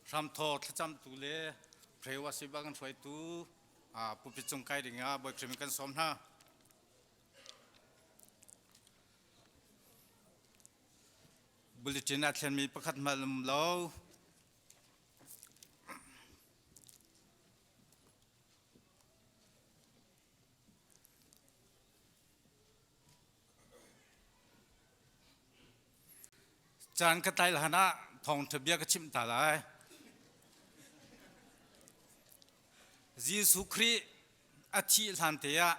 Hramthaw thlacamtu le Prewa Siba kan hruaitu pulpit cung kai ding ah Bawi Khrih kan sawm hna. Bulletin a thlenmi pakhat hmanh um lo. Caan ka tlai hlan ah thawngṭha bia ka chimh ta lai. Jesuh Khrih a thih hlan te ah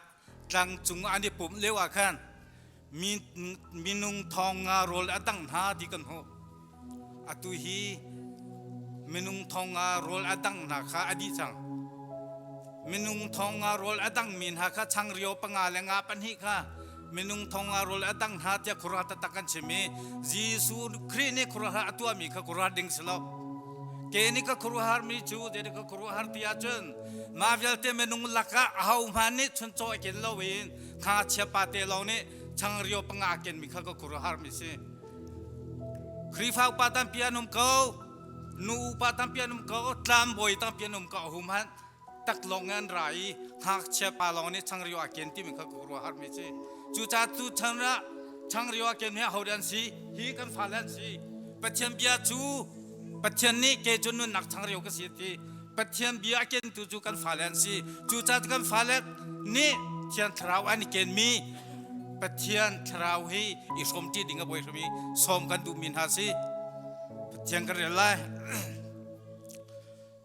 tlang cung an i pumh lio ah khan minung thong nga rawl a dang hna ti kan hmuh. Atu hi minung thong nga rawl a dang hna kha a dih cang. Minung thong nga rawl a dangmi hna kha changrio panga le nga pahnih kha minung thong nga rawl a dang hna tiah khuaruahhar taktak kan chim i Jesuh Khrih nih khuaruahhar a tuahmi kha khuaruahhar ding si lo. Ke nih ka khuaruahhar mi cu te nih ka khuaruahhar ti ahcun mah vialte minung lakah ahohmanh nih chuncaw a ken loin ngakchia pa te lawng nih changrio panga a kenmi kha ka khuaruahhar mi si. Khrihfa upa tampi an um ko, nu upa tampi an um ko, tlangbawi tampi an um ko, ahumhanh taklawng in an ra i ngakchia pa lawng nih changrio a ken timi kha ka ruah harmi si. Cucaah tu chan ah changrio a ken hi ahodah an si? Hi kan fale an si. Pathian bia cu Pathian nih ke cu nunnak changrio ka si ti. Pathian bia a kentu cu kan fale an si. Cucaah kan fale nih Thiang Thlarau an i kenmi Pathian Thlarau hi i hrawmṭi ding a bawi hrim i sawm kan duhmi hna si. Pathian kan rel lai.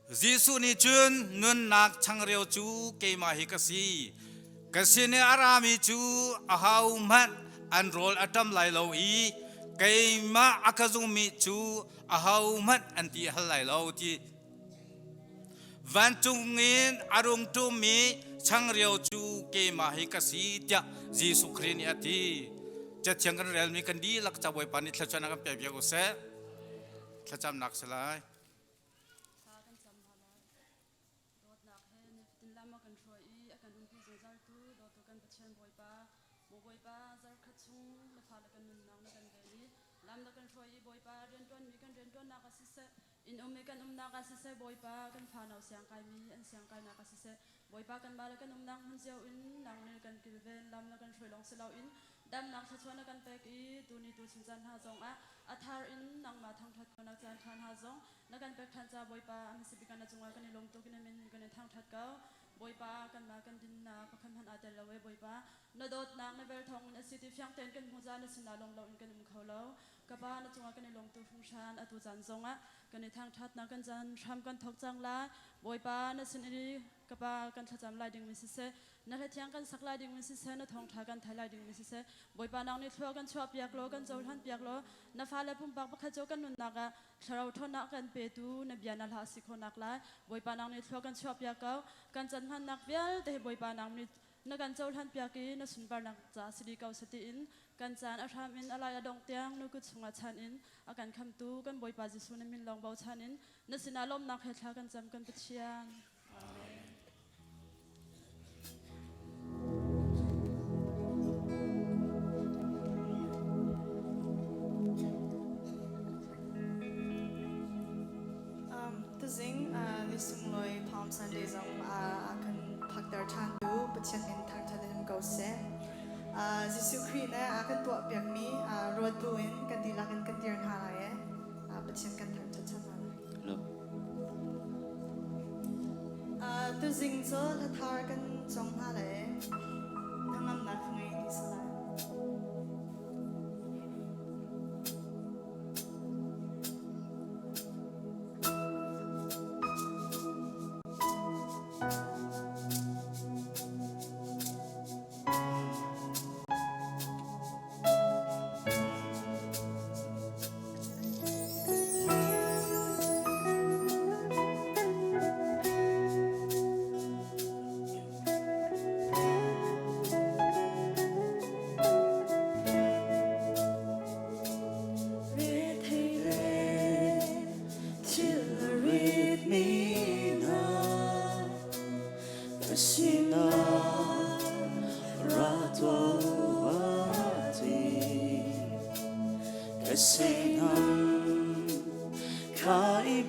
Jesuh nih cun nunnak changreu cu keimah hi ka si. Ka sin i a rami cu ahohmanh an rawl a ṭam lai lo i keimah a ka zummi cu ahohmanh an ti hal lai lo ti. Vancung in a rung ṭummi changreu cu keimah hi ka si tiah Jesuh Khrih nih a ti. Cathiang kan relmi kan dihlak ca Bawipa nih thluachuahnak kan pek piak u seh. Thlacamnak si lai. Thla kan cam hna lai. Dawtnak he nifatin lam a kan hruai i a kan umpi zungzaltu dawtu kan Pathian Bawipa, maw Bawipa, zarkhat chung na fale kan nunnak na kan ven i lam na kan hruai i Bawipa rianṭuanmi kan rianṭuannak ah siseh, inn um i kan umnak ah siseh, Bawipa kan fanau siangkaimi an siangkainak ah siseh, Bawipa kanmah le kan umnak hmun cio in nang nih kan kilven lam na kan hruai lawng si loin damnak thluachuah na kan pek i tuni tu chun caan hna zongah a thar in nangmah thangṭhat khawhnak caan ṭha hna zong na kan pek ṭhan ca Bawipa a hmasa bik ah na cungah kan i lawm tuk in na min kan in thangṭhat ko. Bawipa kanmah kan dinnak pakhat hmanh aa tel lo e Bawipa na dawtnak na vel thawngin a si ti fiang tein kan hmuh ca na sinah lawm loin kan um kho lo. Ka Pa na cungah kan i lawm tuk hringhran atu caan zongah kan i thangṭhatnak kan caan hram kan thawk cang lai. Bawipa na sin i ka Pa kan thlacam lai dingmi siseh, na hla thiang kan sak lai dingmi siseh, na thawngṭha kan thai lai dingmi siseh, Bawipa nang nih thlua kan chuahpiak law kan cohlan piak law na fale pumpak pakhat cu kan nunnak ah thlarau ṭhawnnak kan petu na bia na hla si khawhnak lai Bawipa nang nih thlua kan chuahpiak ko. Kan can hmannak vialte hi Bawipa nang nih na kan cohlan piak i na sunparnak ca si dih ko seh tiin kan caan a hram in a lai a dongh tiang nu kut chungah chan in a kan khamtu kan Bawipa Jesuh na min lawng bochan in na sinah lawmhnak he thla kan cam kan Pathian. Amen. Tuzing ni sunglawi Palm Sunday zong a kan phakter ṭhan tu Pathian min thangṭhat in ko seh. Jesuh Khrih nih a kan tuahpiakmi ruat buin kan dihlak in kan dir hna lai i Pathian kan thangṭhat ṭhan hna lai. Tuzing cu hlathar kan cong hna lai i hnangamnak ngei ti si lai.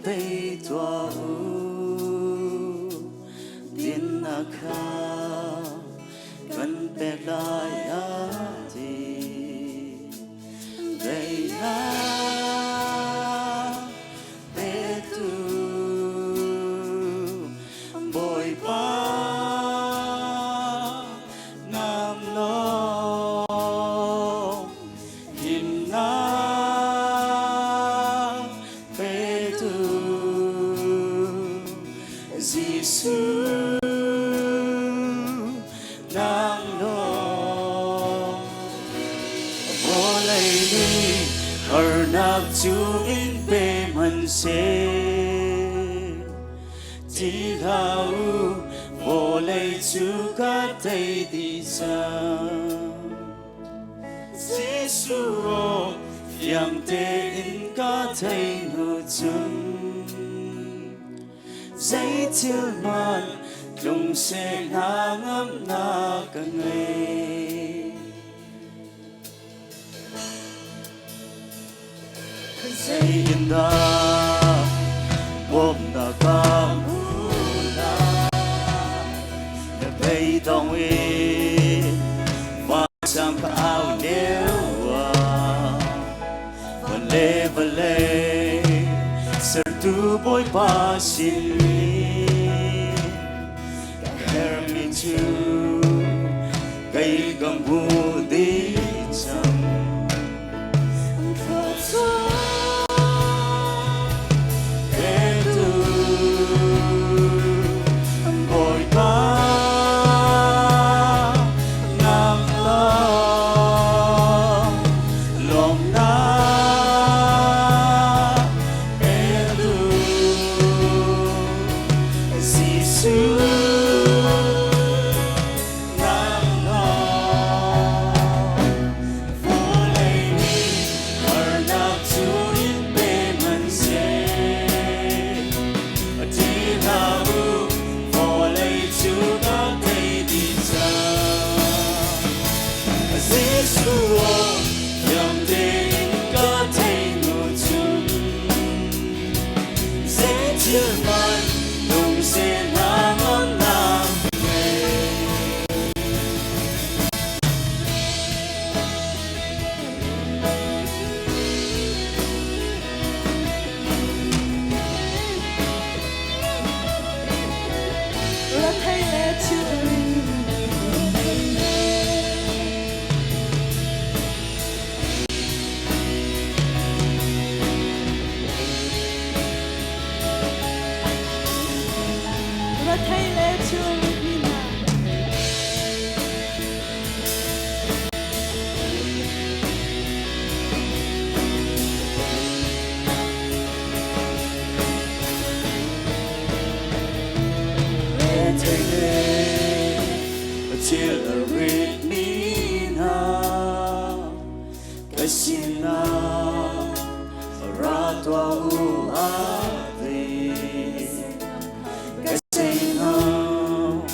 bei tuah u. Dinnak kha kan pek lai a ti. Daihnak petu Bawipa nang lawng himnak petu Jesuh nang lawng. Vawlei nih harnak cu in pe hmanhseh, ti hlah u, vawlei cu ka tei dih cang. Jesuh aw fiang tein ka thei hnu cun, zeithil hmanh tlung seh hna ngamnak ka ngei. Zeitindah bawmhnak ka hmuh lai? Na beidong i vancang ka au lio ah, van le vawlei sertu Bawipa sin i ka herhmi cu kei ka hmu dih cang. Petu Bawipa nang lawng lawmhnak petu Jesuh nang lawng. Vawlei nih harnak cu in pe hmanhseh, ti hlah u, vawlei cu ka tei dih cang. Jesuh aw fiang tein ka thei hnu cun, zeithil hmanh lungseh hna ngamnak ngei. Rathei le thilri. Rathei le thilri mi hna. Rethei le thil a ritmi hna ka sinah ra tuah u a ti. Ka sinah.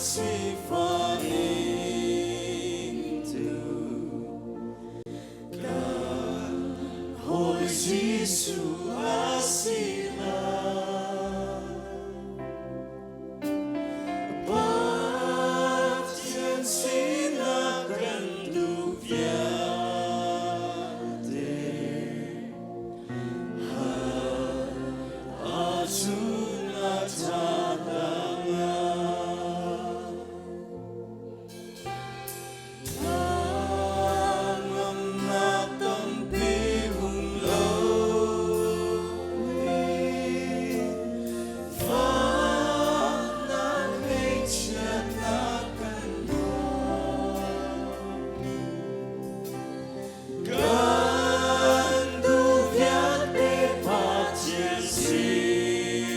sifah ingtu kan hawi Jesuh a si lai. Pathian sinah kan duh vialte hal ahcun a ṭha ngai. Thangamnak tampi hung lo i fahnak ngeihchiatnak kan tuar. Kan duh vialte Pathian sinah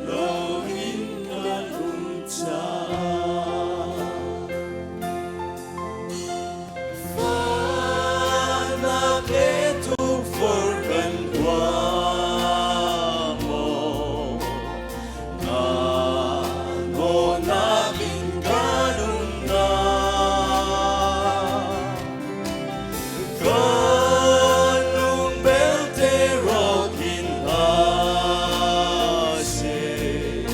loin kan um caah fahnak le tukforh kan huam maw na nawlnak in kan um nak Kan lung belte rawk in hlah seh,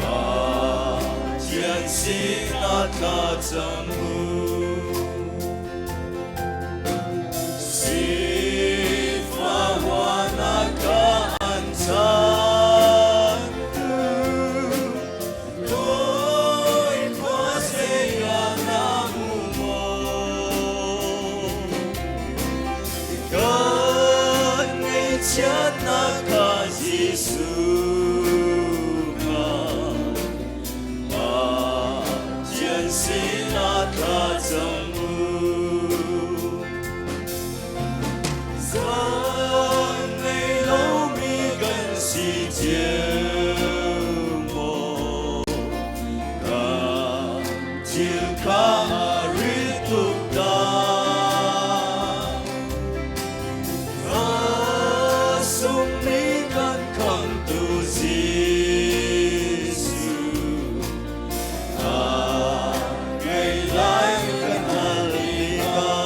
Pathian sinah thlacam u. Sifah huanak kha an chantu, Kan ngaihchiatnak kha Jesuh kha Pathian sinah thlacam u. Zan ngei lomi kan si cio maw? Kan thil kha a rit tuk ta. A sungmi kan khamtu Jesuh, a ngei lai kan hal tikah.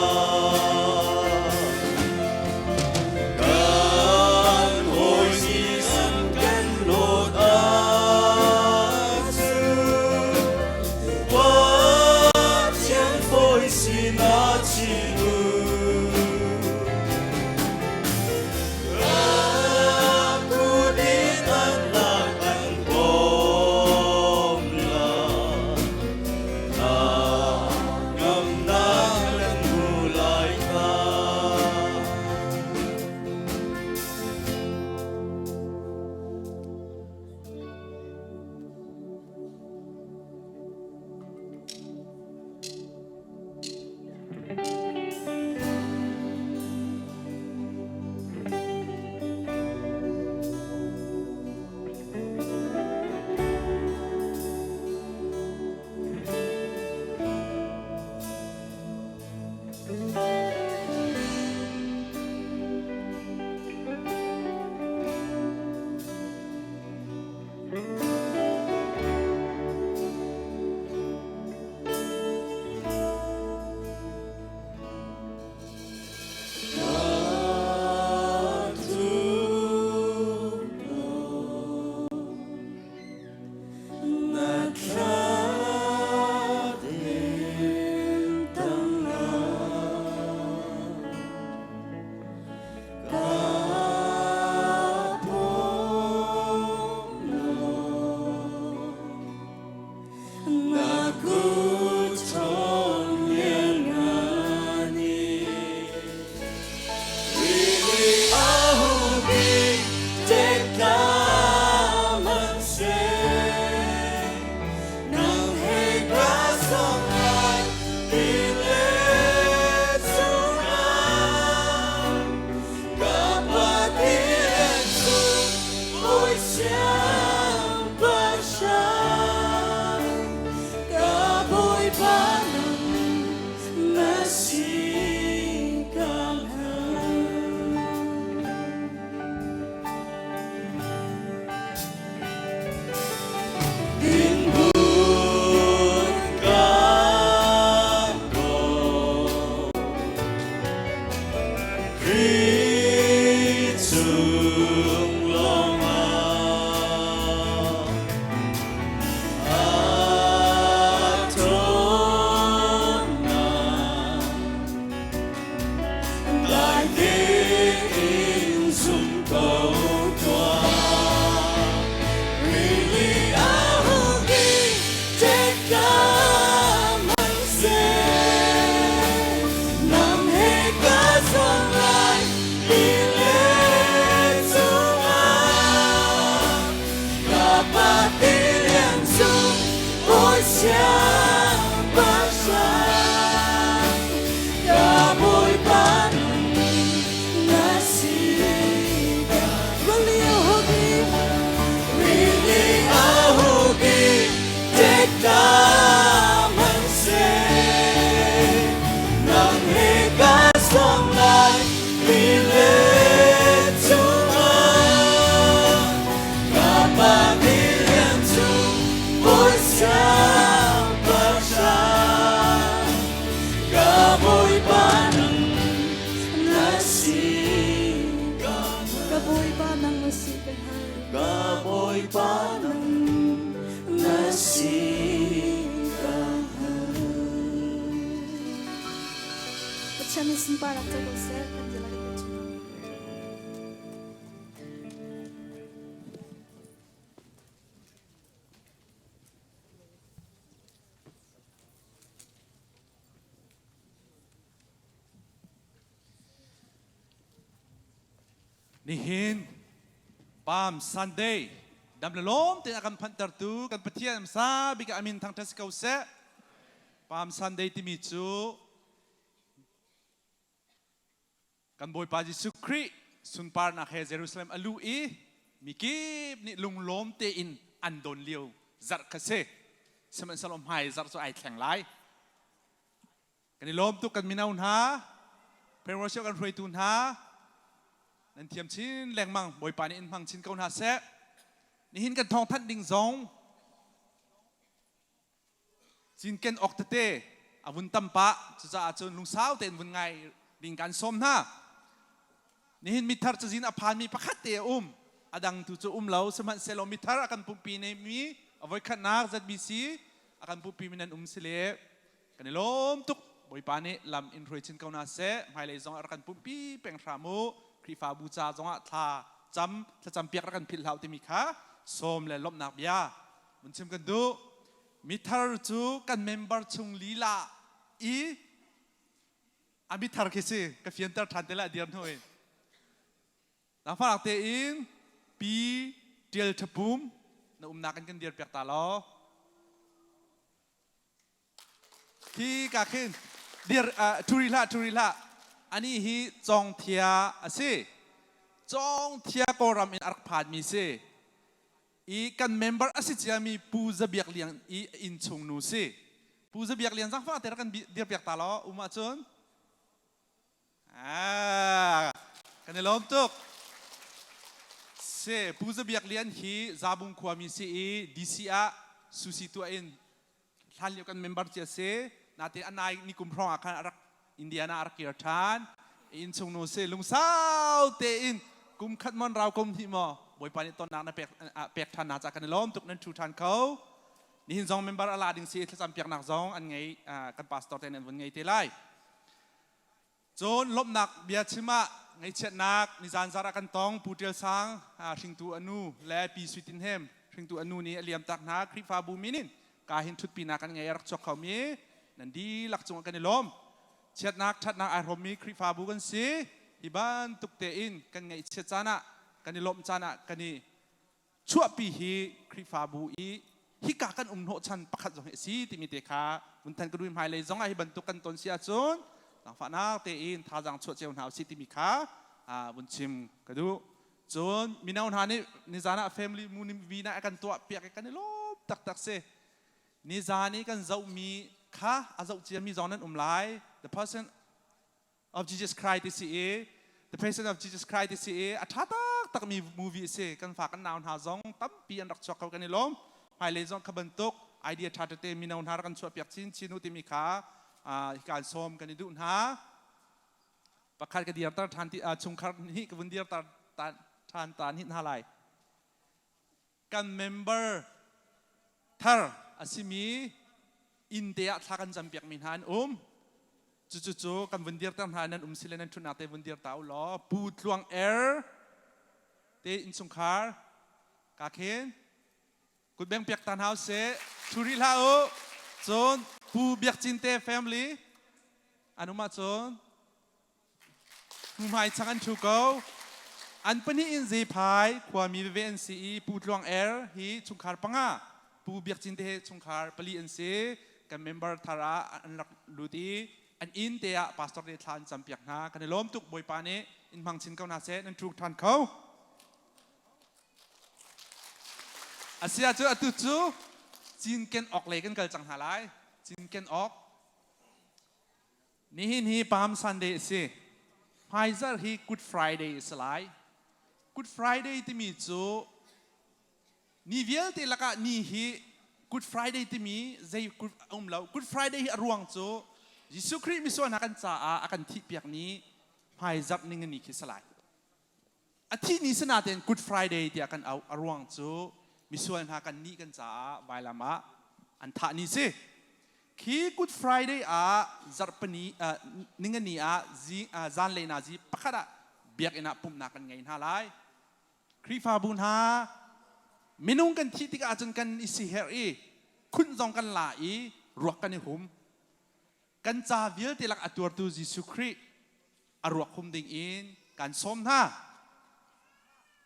Kan hawi sin kan lawt ahcun Pathian fawi sinah chim u. Aku din an lak an bawm lai. Na ngamnak kan hmu lai ta. Na thla den tangah ka pom law na kut ṭhawn lianngan in rili a hung bik tek hna hmanhseh nang he ka song lai tilet chungah ka Pathian cu Bawi siangpahrang ka Bawipa nang na si ka hngalh. siangpahrang ka Bawipa nang na si ka Rili a huk i Rili a huk i ṭekta hmanhseh nang he ka song lai tilet chungah ka pa milian cu bawi siangpahrang ka Bawipa nang na si ka Ka Bawipa nang na si ka hal Ka Bawipa nang na si ka hal Pathian nih sunparnak co ko seh kan dihlak in kan chim. Nihin Palm Sunday dam le lawm tein a kan phanhtertu kan Pathian hmasa bik ah a min thangṭhat si ko seh. Palm Sunday timi cu kan Bawipa Jesuh Khrih sunparnak he Jerusalem a luh i mikip nih lunglawm tein an don lio zarh kha si. Sihmanhsehlaw hmai zarh cu ai thleng lai. Kan i lawm tuk kan mino hna, prayer worship kan hruaitu hna, nan thiam chin lengmang Bawipa nih in hmang chin ko hna seh. Nihin kan thawngthanh ding zong Cinken awk tete a vun tam pah. Cucaah cun lungsau tein vun ngai ding kan sawm hna. Nihin mithar cazin a phanmi pakhat te a um. A dang tu cu um lo. Sihmanhsehlaw mithar a kan pumpi mi a voikhatnak ZBC a kan pumpi mi nan um si le kan i lawm tuk. Bawipa nih lam in hruai chin ko hna seh. Hmailei zong ah rak kan pumpi peng hram u. Khrihfabu ca zong ah thla cam thlacam piak rak kan philh hlah timi kha sawm le lawmhnak bia Mun chim kan duh. Mithar cu kan member chung lila i a mithar khi si ka fianter ṭhan te lai dir hnu in. Nangfah tein pi ṭial ṭhapum na umnak in kan dir piak ta law. Khi ka khin dir ṭhuri hlah ṭhuri hlah ani hi Cawngthia a si. Cawngthia Kawlram in a rak phanmi si. I kan member a si ciami Pu Za Biak Lian i innchung nu si. Pu Za Biak Lian zangfah te rak kan dir piak ta law um ahcun. Ah, kan i lawm tuk. Si, Pu Za Biak Lian hi Zabung khuami si i DC ah susi tuah in hlan lio kan member cia si nate anai ni kum hrawng ah khan a rak Indiana a rak kir ṭhan innchung nu si lungsau tein kum khat mon rau kum hnih maw Bawipa nih tonnak na pek pek ṭhan na ca kan i lawm tuk nan ṭhu ṭhan kho nihin zong member a la ding si thlacam piaknak zong an ngei kan pastor te an vun ngei te lai. Cun lawmhnak bia chim ah ngaihchiatnak nizan zarh ah kan tong. Pu Ṭial Sang hringtu a nu le Pi Sui Tin Hem hringtu a nu nih a liamtak hna. Khrihfabu min in ka hin ṭhutpinak kan ngei a rak chuak khomi nan dihlak cungah kan i lawm. Chiatnak ṭhatnak ai hrawmmi Khrihfabu kan si. Hi bantuk tein kan ngaihchiat caan ah kan i lawmh caan ah kan i chuahpi hi Khrihfabu i hika kan um hnawhchan pakhat zong hi a si timi te kha vun than ka duh. Hmailei zong ah hi bantuk kan ton si ahcun zaangfahnak tein thazaang chuah cio hna usih timi kha vun chim ka duh. Cun mino hna nih nizan ah family movie na kan tuah piak i kan i lawm taktak si. Nizan i kan zohmi kha a zoh ciami zong nan um lai. The Person of Jesus Christ ti si i The Passion of Jesus Christ ti si i a ṭha taktakmi movie a si. Kan fa kan nau hna zong tampi an rak chuak kho, kan i lawm. Hmailei zong kha bantuk idea ṭha tete mino hna rak kan chuahpiak chinchin u timi kha hika sawm kan i duh hna. Pakhat ka dirter ṭhan ti chungkhar hnih ka vun dirter ṭhan ta hnih hna lai. Kan member thar a simi inn te ah thla kan campiakmi hna an um. Cucu kan vun dirter hna. Nan um sile nan ṭhutnak te vun dir ta u law. Pu Tluang Er te innchungkhar ka khin kutbeng piak ta hna usih. Ṭhu rih hlah u. Cun Pu Biak Cin te family an um ahcun Hnuhmai chang an ṭhu ko. An pahnih in Zephai khuami veve an si i Pu Tluang Er hi chungkhar panga. Pu Biak Cin te he chungkhar pali an si. Kan member thar ah an rak lut i an inn te ah pastor nih thla an campiak hna. Kan i lawm tuk. Bawipa nih in hmang chin ko hna seh. Nan ṭuk ṭhan kho. Asia cu atu cu cinken awk lei kan kal cang hna lai. Cinken awk. Nihin hi Palm Sunday a si. Hmaizarh hi Good Friday a si lai. Good Friday timi cu ni vialte lakah ni hi Good Friday timi zei a um lo. Good Friday hi a ruang cu Jesuh Khrih misual hna kan caah a kan thihpiak ni hmaizarh ning ni khi si lai. A thih ni sinatein Good Friday tiah kan auh. A ruang cu misual hna kan nih kan caah vailam ah an thah ni si. Khi Good Friday ah zarhpini ningani ah zanlei nazi pakhat ah biakinn ah pumhnak kan ngei hna lai. Khrihfabu hna minung kan thih tikah cun kan i siherh i khunh zong kan la i ruak kan i hum. Kan ca vialte lak a tuartu Jesuh Khrih a ruak hum ding in kan sawm hna.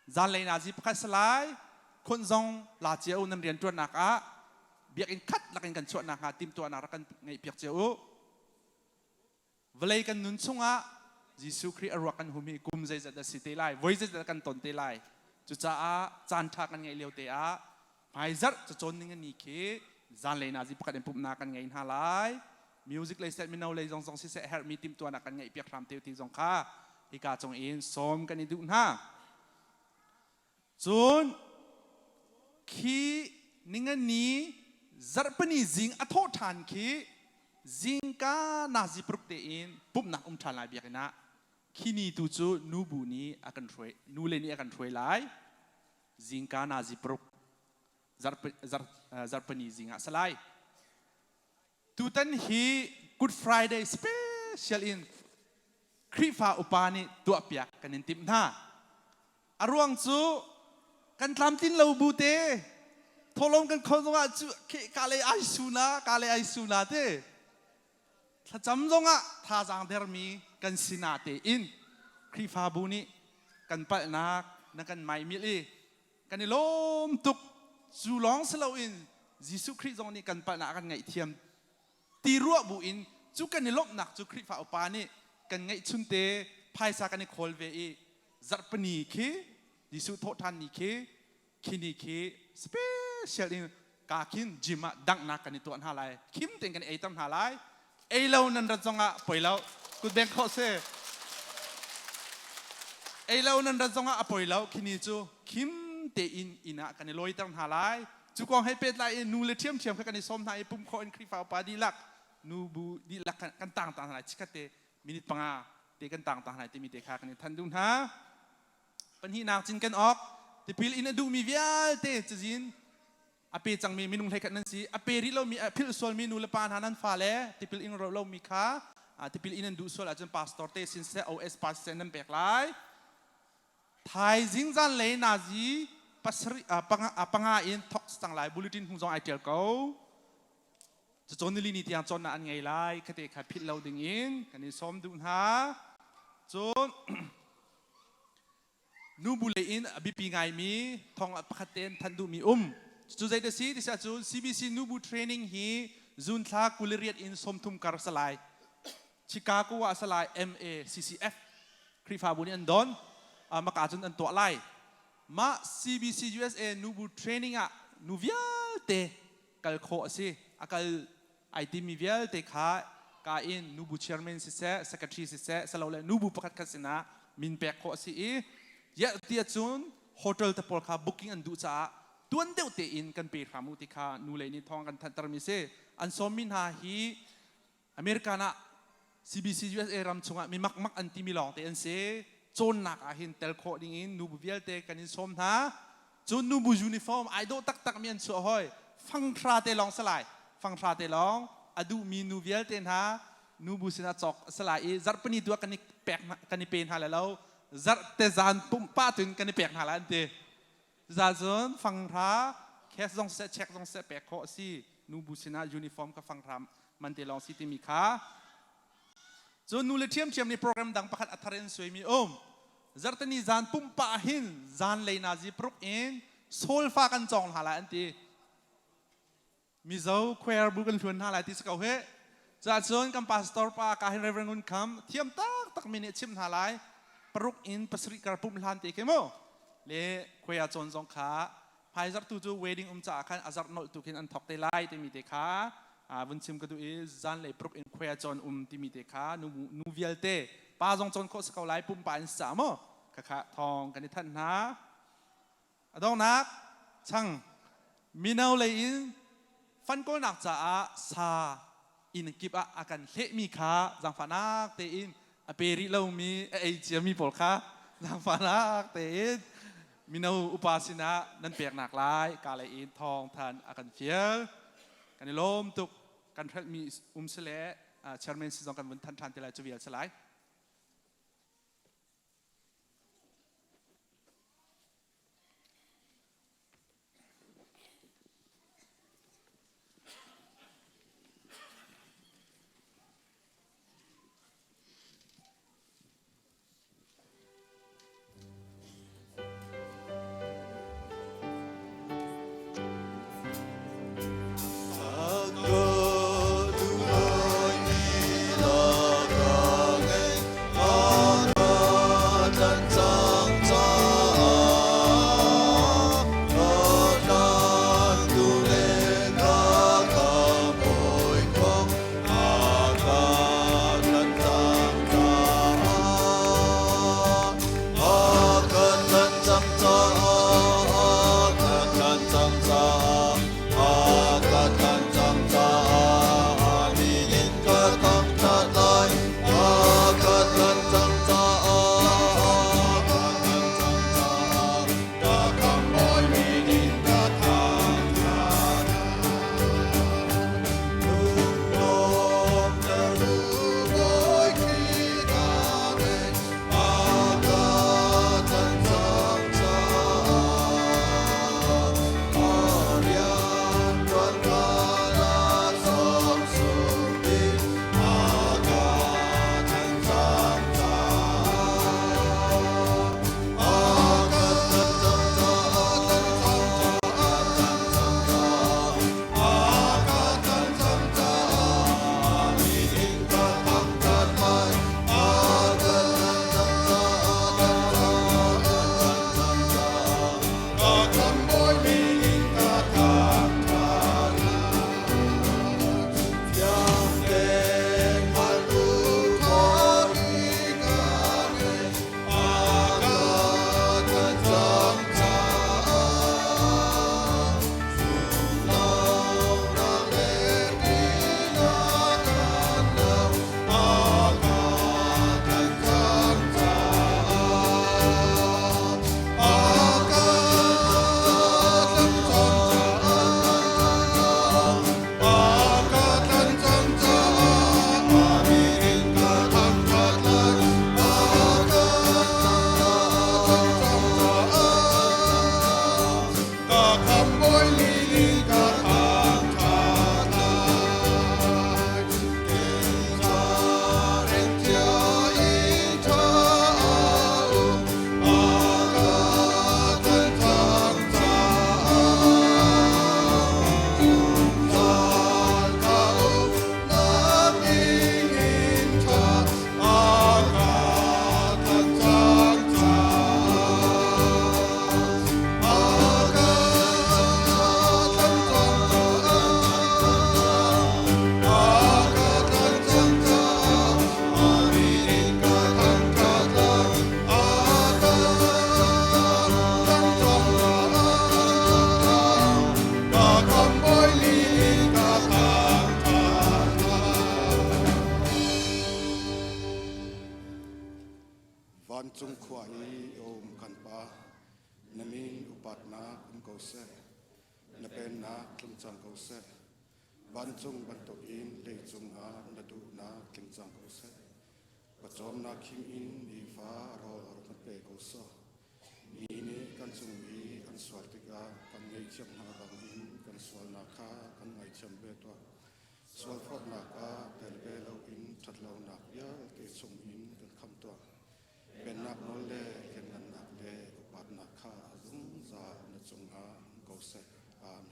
Zanlei nazi pakhat salai khunh zong la cia u nan rianṭuannak ah biakinn khat lakin kan chuahnak hnga timhtuahnak rak kan ngeihpiak cio u. Vawlei kan nun chungah Jesuh Khrih a ruak kan hum hi kum zeizat a si te lai, voi zeizat kan ton te lai. Cucaah caan ṭha kan ngeih lio te ah hmaizarh cacawn ning ni khi zanlei nazi pakhat in pumhnak kan ngei hna lai. Music lei seh mino lei zong zong siseh herhmi timhtuahnak kan ngeih piak hram te ti zong kha hika cung in sawm kan i duh hna. Cun khi ningani zarhpini zing a thawh ṭhan khi zingka nazi paruk tein pumhnak um ṭhan lai biakinn ah khi ni tu cu nubu nih a kan hruai nule nih a kan hruai lai. Zingka nazi paruk zarhpini zing ah salai. Tutan hi Good Friday special in Khrihfa upa nih tuahpiak kan in timh hna. A ruang cu kan tlamtlin lo bu te thawhlawm kan khon zongah cu ka lei ai su na ka lei ai su na te thlacam zongah thazaang dermi kan si na tein Khrihfabu nih kan palhnak na kan maimilh i kan i lawm tuk. Cu lawng si loin Jesuh Khrih zong nih kan palhnak a kan ngaihthiam ti ruah bu in cu kan i lawmhnak cu Khrihfa upa nih kan ngeihchunte phaisa kan i khawl ve i zarhpini khi Jesuh thawhṭhan ni khi khi ni khi special in ka khin gym ah danghnak kan i tuah hna lai, khim tein kan i eiter hna lai. Ei lo nan rat zongah poi lo, kut beng khawh si. Ei lo nan rat zongah a poi lo. Khi ni cu khim tein inn ah kan i lawiter hna lai. Cu kong he pehtlai in nu le ṭhiamṭhiam kha kan i sawm hna i pum khawh in Khrihfa upa dihlak nu bu dihlak kan tang ta hna lai. Chikkhat te minute 5 te kan tang ta hna lai timi te kha kan i than duh hna. Pahnihnak cin kan awk tipil in a duhmi vialte cazin a pe cangmi minung 11 nan si. A pe rih lomi, a philh sualmi nu le pa hna, nan fale tipil ing ro lomi kha tipil in an duh sual ahcun pastor te sin seh, OS pa siseh nan pek lai. Thaizing zanlei nazi pasarih 5 in thok cang lai. Bulletin hung zong ai ṭial ko. Cacawn nili ni tiang cawnnak an ngei lai. Khate kha philh lo ding in kan in sawm duh hna. Cun nubu lei in a biapi ngaimi thong pakhat tein thanh duhmi um. Cu zei dah si ti ahcun CBC nubu training hi June thla 28 in 30 kar salai Chicago ah salai MACCF Khrihfabu nih an don. Maka cun an tuah lai. Mah CBC USA nubu training ah nu vialte kal khawh a si. A kal ai timi vialte kha ka in nubu chairman siseh, secretary siseh, salole nubu pakhat khat sinah min pek khawh a si i ya ti ahcun hotel te pawl kha booking an duh caah tuan deuh tein kan pe hram u ti kha nu lei nih thawng kan thanhtermi si. An sawmmi hna hi American ah CBC USA ram chungah mi makmak an timi lawng te an si. Cawnnak ah hin tel khawh ding in nubu vialte kan in sawm hna. Cun nubu uniform ai dawh taktak mi an chuah hoi. Fanghra te lawng salai. Fanghra te lawng a duhmi nu vialte hna nubu sinah cawk salai i zarhpini tu ah kan i pek kan i pe hna le lo zarhte zan pumpa tuin kan i pek hna lai an ti. Cuzacun fanghra cash zong siseh check zong siseh pek khawh a si. Nubu sinah uniform ka fanghra man te lawng si timi kha. Cun nu le ṭhiamṭhiam nih program dang pakhat a thar in suaimi um. Zarhteni zan pumpa hin zan lei nazi paruk in solfa kan cawng hna lai an ti. Mizo choir bu kan hluan hna lai ti si ko he. Cahcun kan pastor pa ka hin Reverend Ngun Kham thiam tak tak mi nih chim hna lai. Paruk in pasarih kar pumh hlan te khi mu. Le choir cawn zong kha hmaizarh tu cu wedding um caah khan a zarh nolh tu khin an thok te lai timi te kha vun chim ka duh i zanlei paruk in choir cawn um timi te kha nu, nu vialte pa zong cawn khawh si ko lai pumpa in si caah mu khakha thawng kan i thanh hna. A donghnak chang mino lei in fan kawlnak caah sa inn kip ah a kan hlehmi kha zaangfahnak tein a pe rih lomi a ei ciami pawl kha zaangfahnak tein mino upa sinah nan peknak lai ka lei in thawng than a kan fial. Kan i lawm tuk. Kan hrelhmi um sile chairman si zong kan vun than ṭhan te lai cu vial si lai. Vancung khua i a um kan Pa, na min upatnak um ko seh. Na pennak tlung cang ko seh. Vancung bantukin leicung ah na duhnak tling cang ko seh. Pawcawmnak khim in nifa rawl rak kan pe ko sawh. Mi nih kan cung i an sual tikah kan ngaihthiam hna bangin kan sualnak kha kan ngaihthiam ve tuah. Sualphawtnak ah tel ve loin ṭhatlonak vialte chungin kan khamh tuah. Pennak nawl le lianngannak le upatnak kha zungzal na cungah um ko seh. Amen.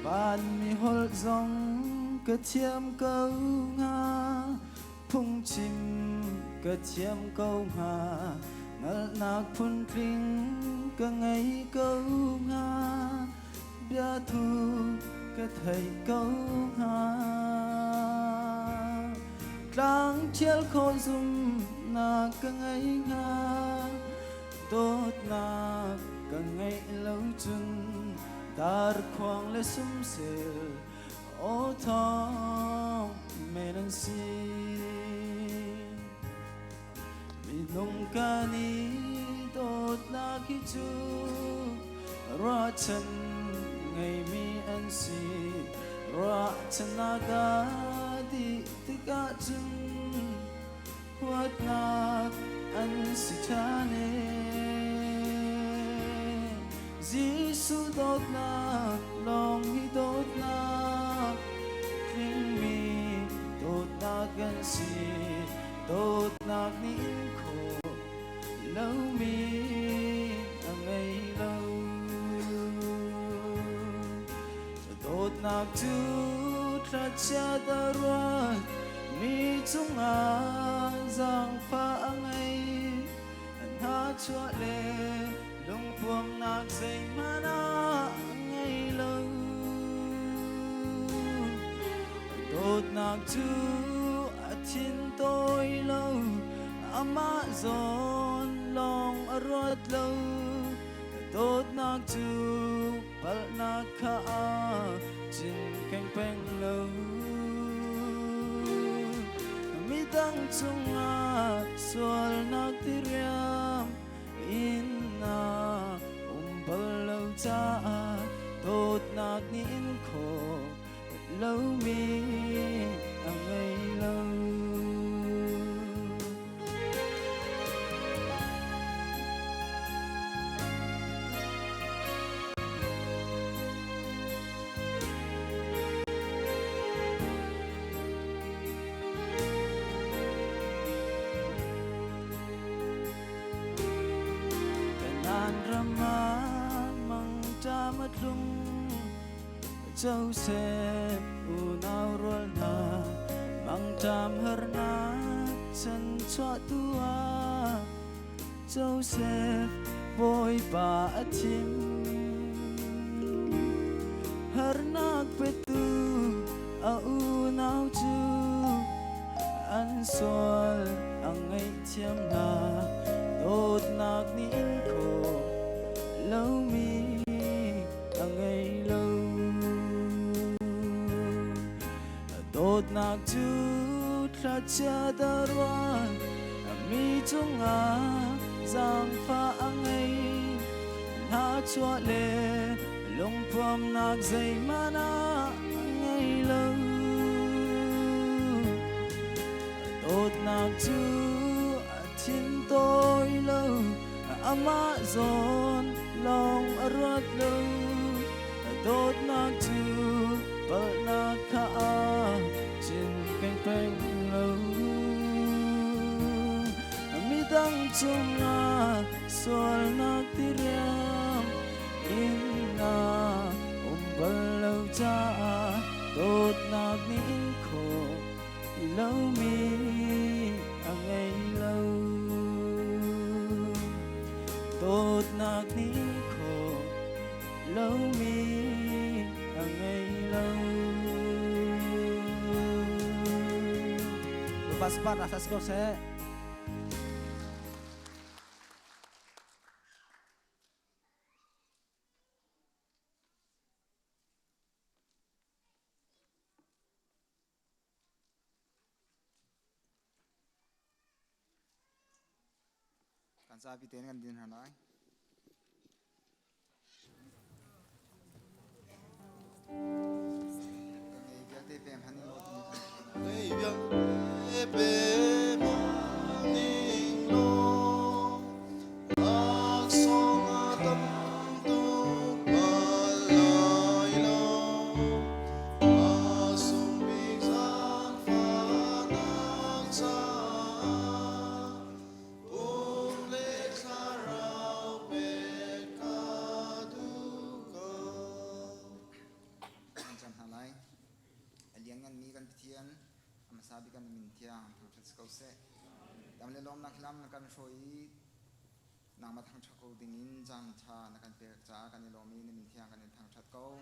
Vanmi holh zong ka thiam ko hnga, phungchim ka thiam ko hnga, hngalhnak phuntling ka ngei ko hnga, biathu ka theih ko hnga. Tlang ṭhial khawh zumhnak ka ngei hnga, Dawtnak ka ngeih lo cun darkhuang le sumsel aw thawng men an si. Minung kan i dawtnak hi cu ruahchan ngeimi an si. Ruahchannak a dih tikah cun huatnak an si ṭhan ee. Jesuh dawtnak lawng hi dawtnak tlingmi dawtnak kan si dawtnak nih in khawh lomi a ngei lo Dawtnak cu thlachiat a ruat mi cungah zaangfah a ngei. Hnachuah le lungpuamnak zeihmanh ah a ngei lo. Dawtnak cu a thin tawi lo, amah zawn lawng a ruat lo. Dawtnak cu palhnak kha cinken peng lo. Midang cungah sualnak diriam in na um bal lo caah dawtnak nih in khawh lomi a ngei lo. Kanan ram ah mangṭam a tlung Joseph unau rual hna mangṭam harnak chan chuah tu ah Joseph Bawipa a thim. Harnak petu a unau cu an sual a ngaihthiam hna. Dawtnak nih in khawh lomi a ngei lo. Dawtnak cu thlachiat a ruat, mi cungah zaangfah a ngei. Hnachuah le lungpuamnak zeihmanh ah a ngei lo. Dawtnak cu a thin tawi lo, amah zawn lawng a ruat lo. Dawtnak cu palhnak kha a cinken peng lo. Midang cungah sualnak diriam in na um bal lo caah dawtnak nih in khawh lomi a ngei lo. Dawtnak nih in khawh lomi a ngei lo. Bapak Sepat rasa skor seh. Kan zapi tein kan din hna lai. Vialte pem han in Ngei vialte pem ning law laksawng a tam tuk bal lai lo. A sung bik zaangfahnak caah pum le thlarau pek ka duh ko. Dam le lawmnak lam na kan hruai i nangmah thangṭhat ko dingin caan ṭha na kan pek caah kan i lawm i na min thiang kan in thangṭhat ko.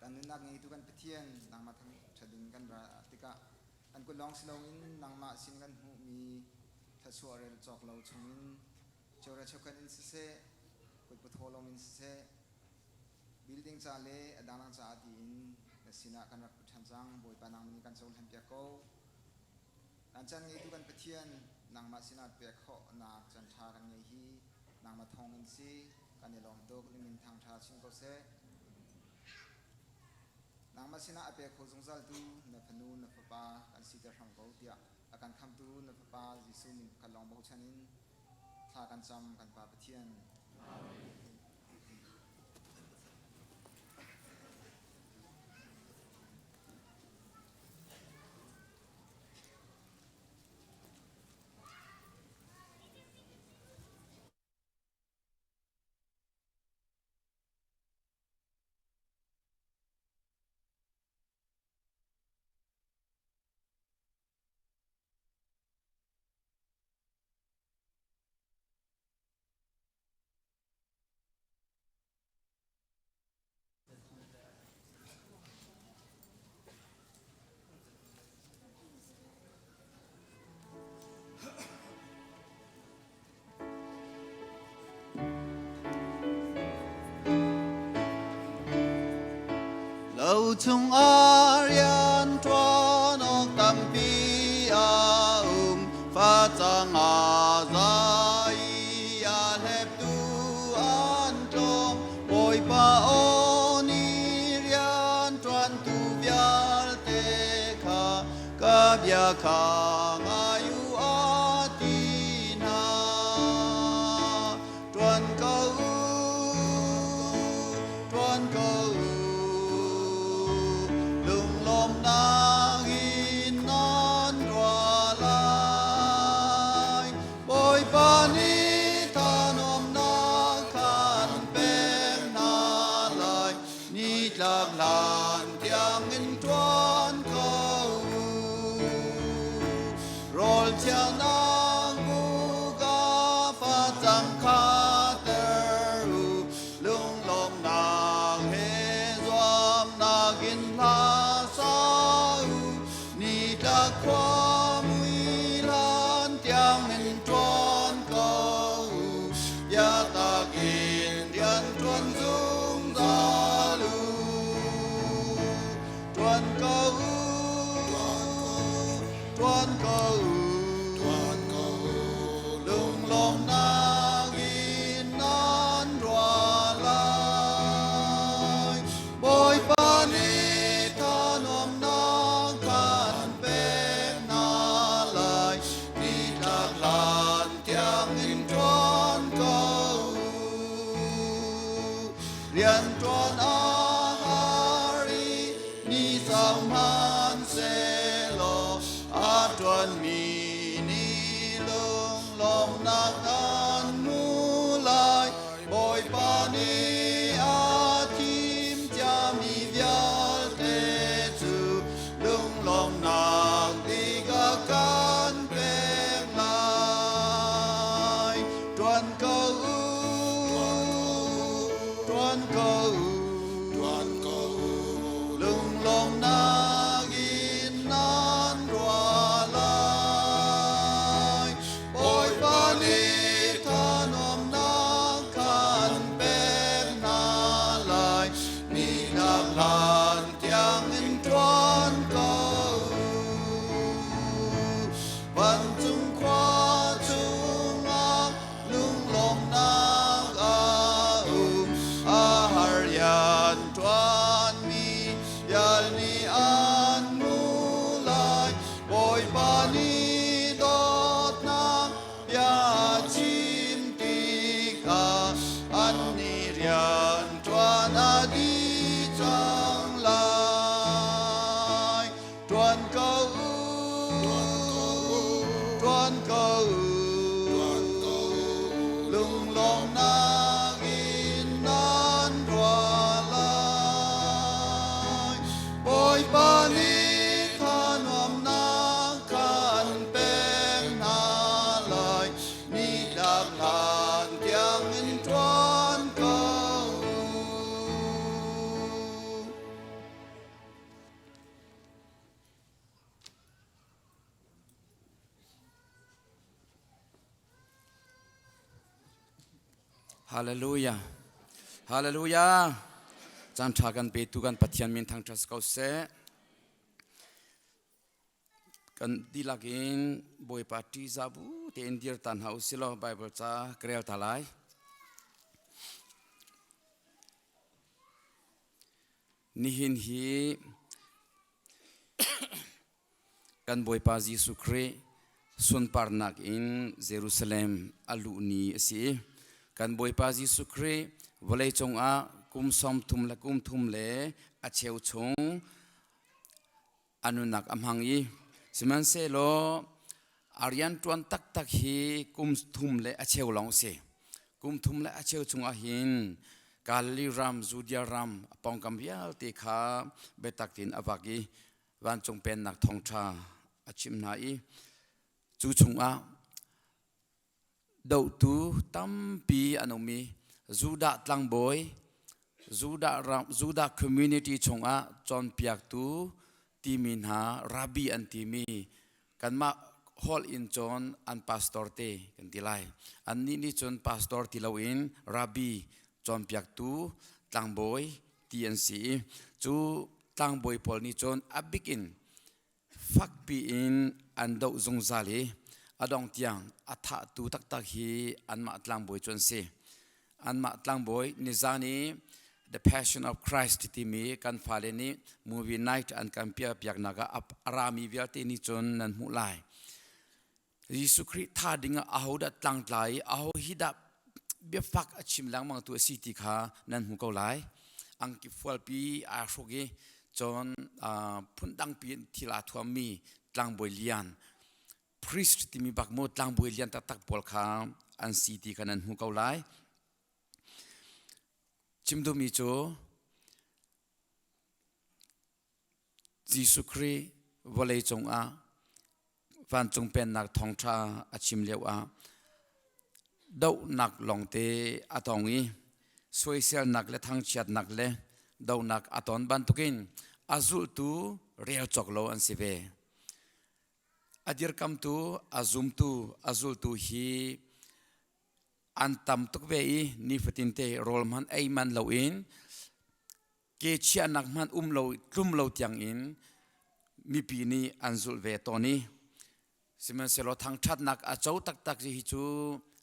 Kan nunnak ngeitu kan Pathian nangmah thangṭhat ding kan ra tikah kan kut lawng si loin nangmah sin kan hmuhmi thluachuah rel cawk lo chungin cheuhra cheukhat in siseh, kut pathaw in siseh, building ca le a dangdang caah tiin na sinah kan rak put ṭhan cang. Bawipa nangmah nih kan cohlan piak ko. Kan chan ngeitu kan Pathian, nangmah sinah pek khawhnak caan ṭha kan ngei hi nangmah thawng in si. Kan i lawm tuk. Na min thangṭha chin ko seh. Nangmah sinah a pe kho zungzaltu na fanu na fapa kan siter hram ko tiah a kan khamtu na fapa Jesuh min pakhat lawng bochan in thla kan cam kan Pa Pathian. Amen. Lo chungah rian ṭuan awk tampi a um, facang a za i a hleptu an tlawm. Bawipa aw nih rian ṭuantu vialte kha ka bia kha ngai u a ti hna. Ṭuan ko u, ṭuan ko u, lunglawmhnak in nan ruah lai. Bawipa nih thanuamnak khan pek hna lai, nitlak hlan tiangin ṭuan ko u. Rawl thiangnak buk ah facang kha ter u, lunglawmhnak he zuamnak in hla sa u. Nitlak khua mui hlan tiangin ṭuan ko u, biatak in rian ṭuan zungzal u. Ṭuan ko u, ṭuan ko u, ṭuan ko u, lunglawmhnak in nan ruah lai. Bawipa nih thanuamnak kan pek hna lai, nitlak hlan tiangin ṭuan ko u. Rian ṭuan a har i ni sau hmanhsehlaw a ṭuanmi nih lunglawmhnak an hmu lai. Bawipa nih a thim ciami vialte cu lunglawmhnak bik a kan pek lai. Ṭuan ko u, ṭuan ko u, ṭuan ko u, lunglawmhnak in nan ruah lai. Bawipa nih thanuamnak kan pek hna lai, nitlak hlan tiangin ṭuan ko u. Vancung khua chungah lunglawmhnak a um, a har rian ṭuanmi vial nih an hmu lai. Bawipa nih dawtnak bia chim tikah annih rian ṭuan a dih cang lai. Ṭuan ko u, ṭuan ko u, lunglawmhnak in nan ruah lai. Bawipa nih thanuamnak kan pek hna Hallelujah. Hallelujah. Caan ṭha kan petu kan Pathian min thangṭhat ko seh. Kan dihlak in Bawipa ṭihzah bu tein dir ta hna u silaw Bible ca ka rel ta lai. Nihin hi kan Bawipa Jesuh Khrih sunparnak in Jerusalem a luh ni a si. Kan Bawipa Jesuh Khrih vawleicung ah kum 30 le kum thum le a cheu chung a nunnak a hmang i sihmanhsehlaw a rianṭuan taktak hi kum thum le a cheu lawng a si. Kum thum le a cheu chungah hin Galilee ram, Judea ram a pawngkam vialte kha biatak tein a vak i vancung pennak thawngṭha a chimh hna i cu chungah dohtu tampi an um i Judah tlangbawi Judah ram Judah community chungah cawnpiaktu timi hna rabbi an timi kanmah holh in cawn an pastor te kan ti lai. Annih nih cun pastor ti loin rabbi cawnpiaktu tlangbawi ti an si i cu tlangbawi pawl nih cun a bik in fakpi in an doh zungzal i a dong tiang a thahtu taktak hi anmah tlangbawi cu an si. Anmah tlangbawi nizan i The Passion of Christ timi kan fale nih movie night an kan pialpiaknak ah a rami vialte nih cun nan hmuh lai. Jesuh Khrih tha ding ah ahodah tlangtla i aho hi dah biafak a chim lengmang tu a si ti kha nan hmu ko lai. Angki fualpi aa hruk i cun phundangpi in thil aa thuammi tlangbawi lian priest timi bak mu tlangbawi lian taktak pawl kha an si ti kha nan hmu ko lai. Chim duhmi cu Jesuh Khrih vawlei cungah vancung pennak thawngṭha a chim lioah dohnak lawngte a tong i soiselnak le thangchiatnak le dohnak a ton bantukin a zultu rel cawk lo an si ve. A dirkamtu, a zumtu, a zultu hi an tam tuk ve i nifatinte rawl hmanh ei man loin ke chiahnak hmanh um lo tlum lo tiang in mipi nih an zulh ve tawn i sihmanhsehlaw thangṭhatnak a co taktak hi cu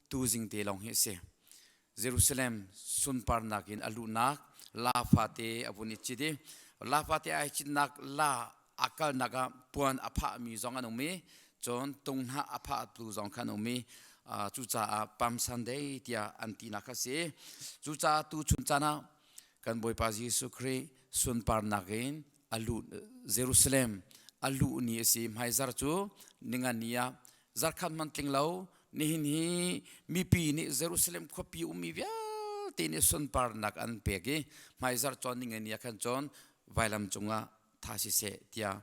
tuzing te lawng hi a si. Jerusalem sunparnak in a luhnak la fate a vun i cit i la fate ai citnak la a kalnak ah puan a phahmi zong an um i cun tung hnah a phahtu zong kha an um i cucaah Palm Sunday tiah an tinak kha a si. Cucaah tu chun caan ah kan Bawipa Jesuh Khrih sunparnak in a luh Jerusalem a luh ni a si. Hmaizar cu ningani ah zarkhat hmanh tling lo nihin hi mipi nih Jerusalem khuapi ummi vialte nih sunparnak an pek i hmaizar cawn ningani ah khan cun vailam cungah tha siseh tiah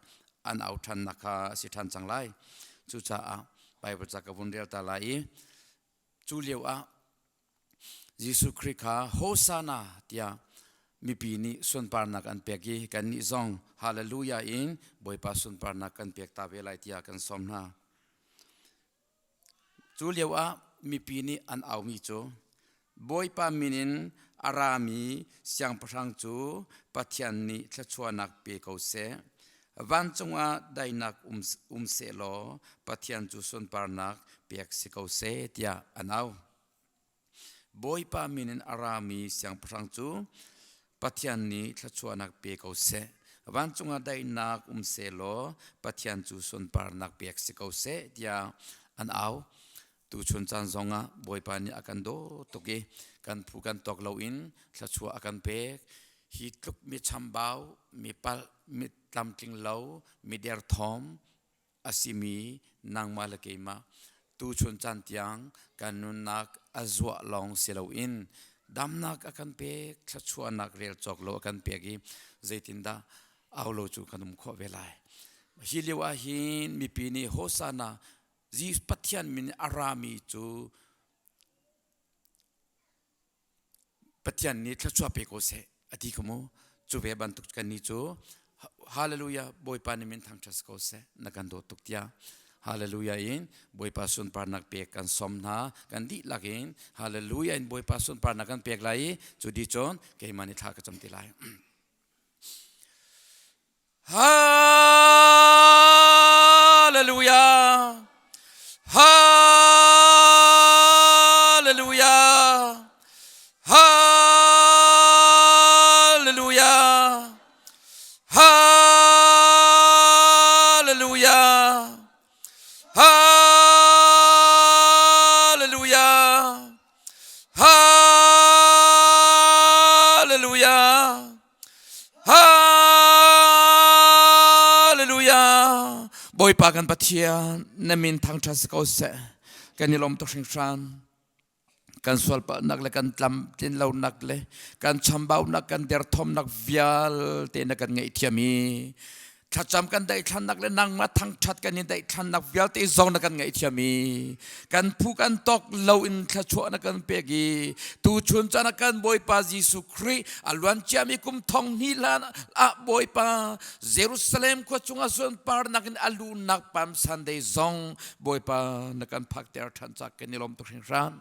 an au ṭhannak kha a si ṭhan cang lai. Cucaah Bible ca ka vun rel ta lai i cu lio ah Jesuh Khrih kha Hosanna tiah mipi nih sunparnak an pek i kannih zong Hallelujah in Bawipa sunparnak kan pek ta ve lai tiah kan sawm hna. Cu lio ah mipi nih an aumi cu Bawipa min in a rami siangpahrang cu Pathian nih thluachuahnak pe ko seh. Vancung ah daihnak um sehlaw Pathian cu sunparnak pek si ko seh tiah an au. Bawipa min in a rami siangpahrang cu Pathian nih thluachuahnak pe ko seh. Vancung ah daihnak um sehlaw Pathian cu sunparnak pek si ko seh tiah an au. Tuchun caan zongah Bawipa nih a kan dawt tuk i kan phu kan tawk loin thluachuah a kan pek. Hi tluk mi chambau, mi palh, mi tlamtling lo, mi derthawm a simi nangmah le keimah tuchun caan tiang kan nunnak a zuah lawng si loin damnak a kan pek, thluachuahnak rel cawk lo a kan pek i zeitindah au lo cu kan um khawh ve lai. Hi lio ah hin mipi nih Hosanna Jesuh Pathian min a rami cu Pathian nih thluachuah pe ko seh a ti kha mu. Cu ve bantuk kan nih cu Hallelujah Bawipa nih min thangṭhat ko seh na kan dawt tuk tiah. Hallelujah in Bawipa sunparnak pek kan som hna. Kan dihlak in Hallelujah in Bawipa sunparnak kan pek lai i cu di cun keimah nih thla ka cam ti lai. Hallelujah. Hallelujah. Hallelujah. Hallelujah. Hallelujah. Hallelujah. Hallelujah. Bawipa kan Pathian na min thangṭhat si ko seh. Kan i lawm tuk hringhran. Kan sualpalhnak le kan tlam tlinlonak le kan chambaunak kan derthawmnak vialte na kan ngaihthiam i thlacam kan daithlannak le nangmah thangṭhat kan in daithlannak vialte zong na kan ngaihthiam i kan phu kan tawk lo in thluachuah na kan pek i tuchun caan ah kan Bawipa Jesuh Khrih a luan ciami kum thong hnih hlan ah Bawipa Jerusalem khua chungah sunparnak in a lunak Palm Sunday zong Bawipa na kan phakter ṭhan cak kan i lawm tuk hringhran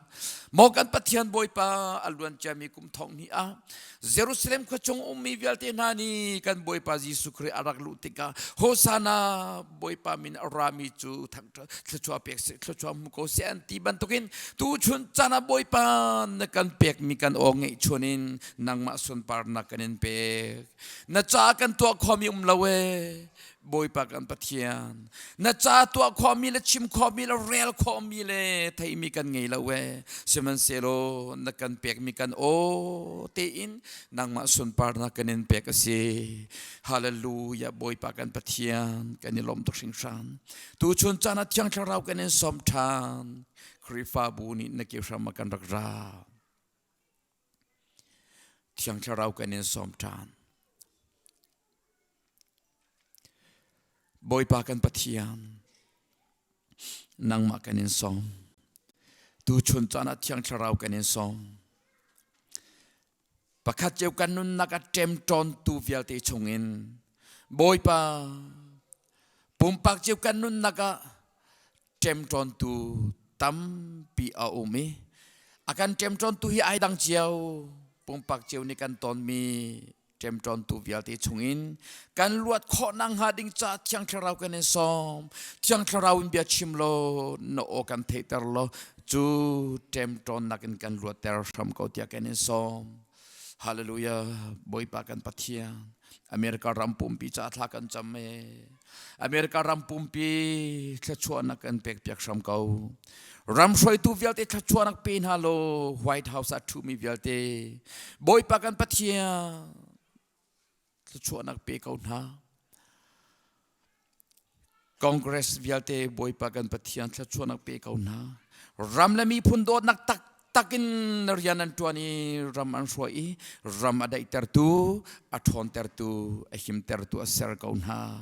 maw kan Pathian Bawipa a luan ciami kum thong hnih ah Jerusalem khua chung ummi vialte hna nih kan Bawipa Jesuh Khrih a rak luh tikah Hosana Bawipa min a rami cu thluachuah pek seh thluachuah hmu ko seh an ti bantukin tuchun caan ah Bawipa na kan pekmi kan aw ngeihchun in nangmah sunparnak kan in pek na ca kan tuah khomi um lo ee Bawipa kan Pathian na ca tuah khawhmi le chim khawhmi le rel khawhmi le theimi kan ngei lo ee sihmanhsehlaw na kan pekmi kan aw tein nangmah sunparnak kan in pek a si hallelujah Bawipa kan Pathian kan i lawm tuk hringhran tuchun caan ah Thiang Thlarau kan in sawm ṭhan Khrihfabu nih na ke hram ah kan rak ra Thiang Thlarau kan in sawm ṭhan Bawipa kan Pathian, nangmah kan in sawm. Tuchun caan ah Thiang Thlarau kan in sawm. Pakhat cio kan nunnak a ṭemṭawntu vialte chungin Bawipa pumpak cio kan nunnak ah ṭemṭawntu tampi a um i a kan ṭemṭawntu hi ai dang cio pumpak cio nih kan tonmi ṭemṭawntu vialte chungin kan luat khawh nakhnga ding ca Thiang Thlarau kan in sawm. Thiang Thlarau in bia chim law na aw kan theihter law cu ṭemṭawnnak in kan luatter hram ko tiah kan in sawm. Hallelujah. Bawipa kan Pathian. America ram pumpi ca thla kan cam e. America ram pumpi thluachuahnak kan pek piak hram ko. Ram hruaitu vialte thluachuahnak pe hna law White House ah ṭhumi vialte Bawipa kan Pathian thluachuahnak pe ko hna. Congress vialte Bawipa kan Pathian thluachuahnak pe ko hna. Ram le miphun dawtnak tak takin rian an ṭuan i ram an hruai i ram a daihtertu, a ṭhawntertu, a himtertu a ser ko hna.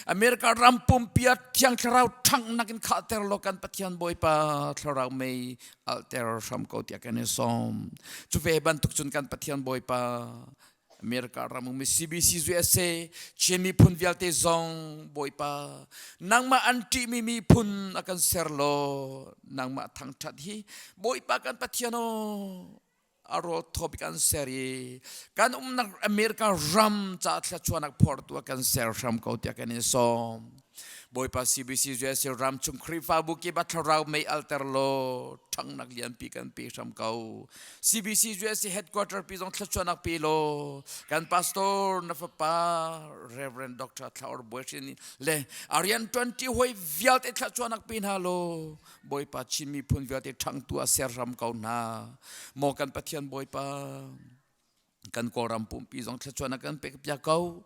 America ram pumpi ah Thiang Thlarau ṭhanghnak in khahter law kan Pathian Bawipa Thlarau mei alhter hram ko tiah kan i sawm. Cu ve bantuk cun kan Pathian Bawipa America ram ummi CBC USA Chin miphun vialte zong Bawipa nangmah an ṭihmi miphun a kan ser law nangmah thangṭhat hi Bawipa kan Pathian aw a rawl thawp kan ser i kan umnak America ram ca thluachuahnak phortu a kan ser hram ko tiah kan in sawm. Bawipa CBC USA ram chung Khrihfabu kip ah thlarau mei alter law ṭhangnak lianpi kan pe hram ko. CBC USA headquarter pi zong thluachuahnak pe law kan pastor na fapa Reverend Dr. Thlaor Bawi le a rian ṭuanṭi hawi vialte thluachuahnak pe hna law Bawipa Chin miphun vialte ṭhangtu ah ser hram ko hna. Maw kan Pathian Bawipa kan Kawlram pumpi zong thluachuahnak kan pek piak ko.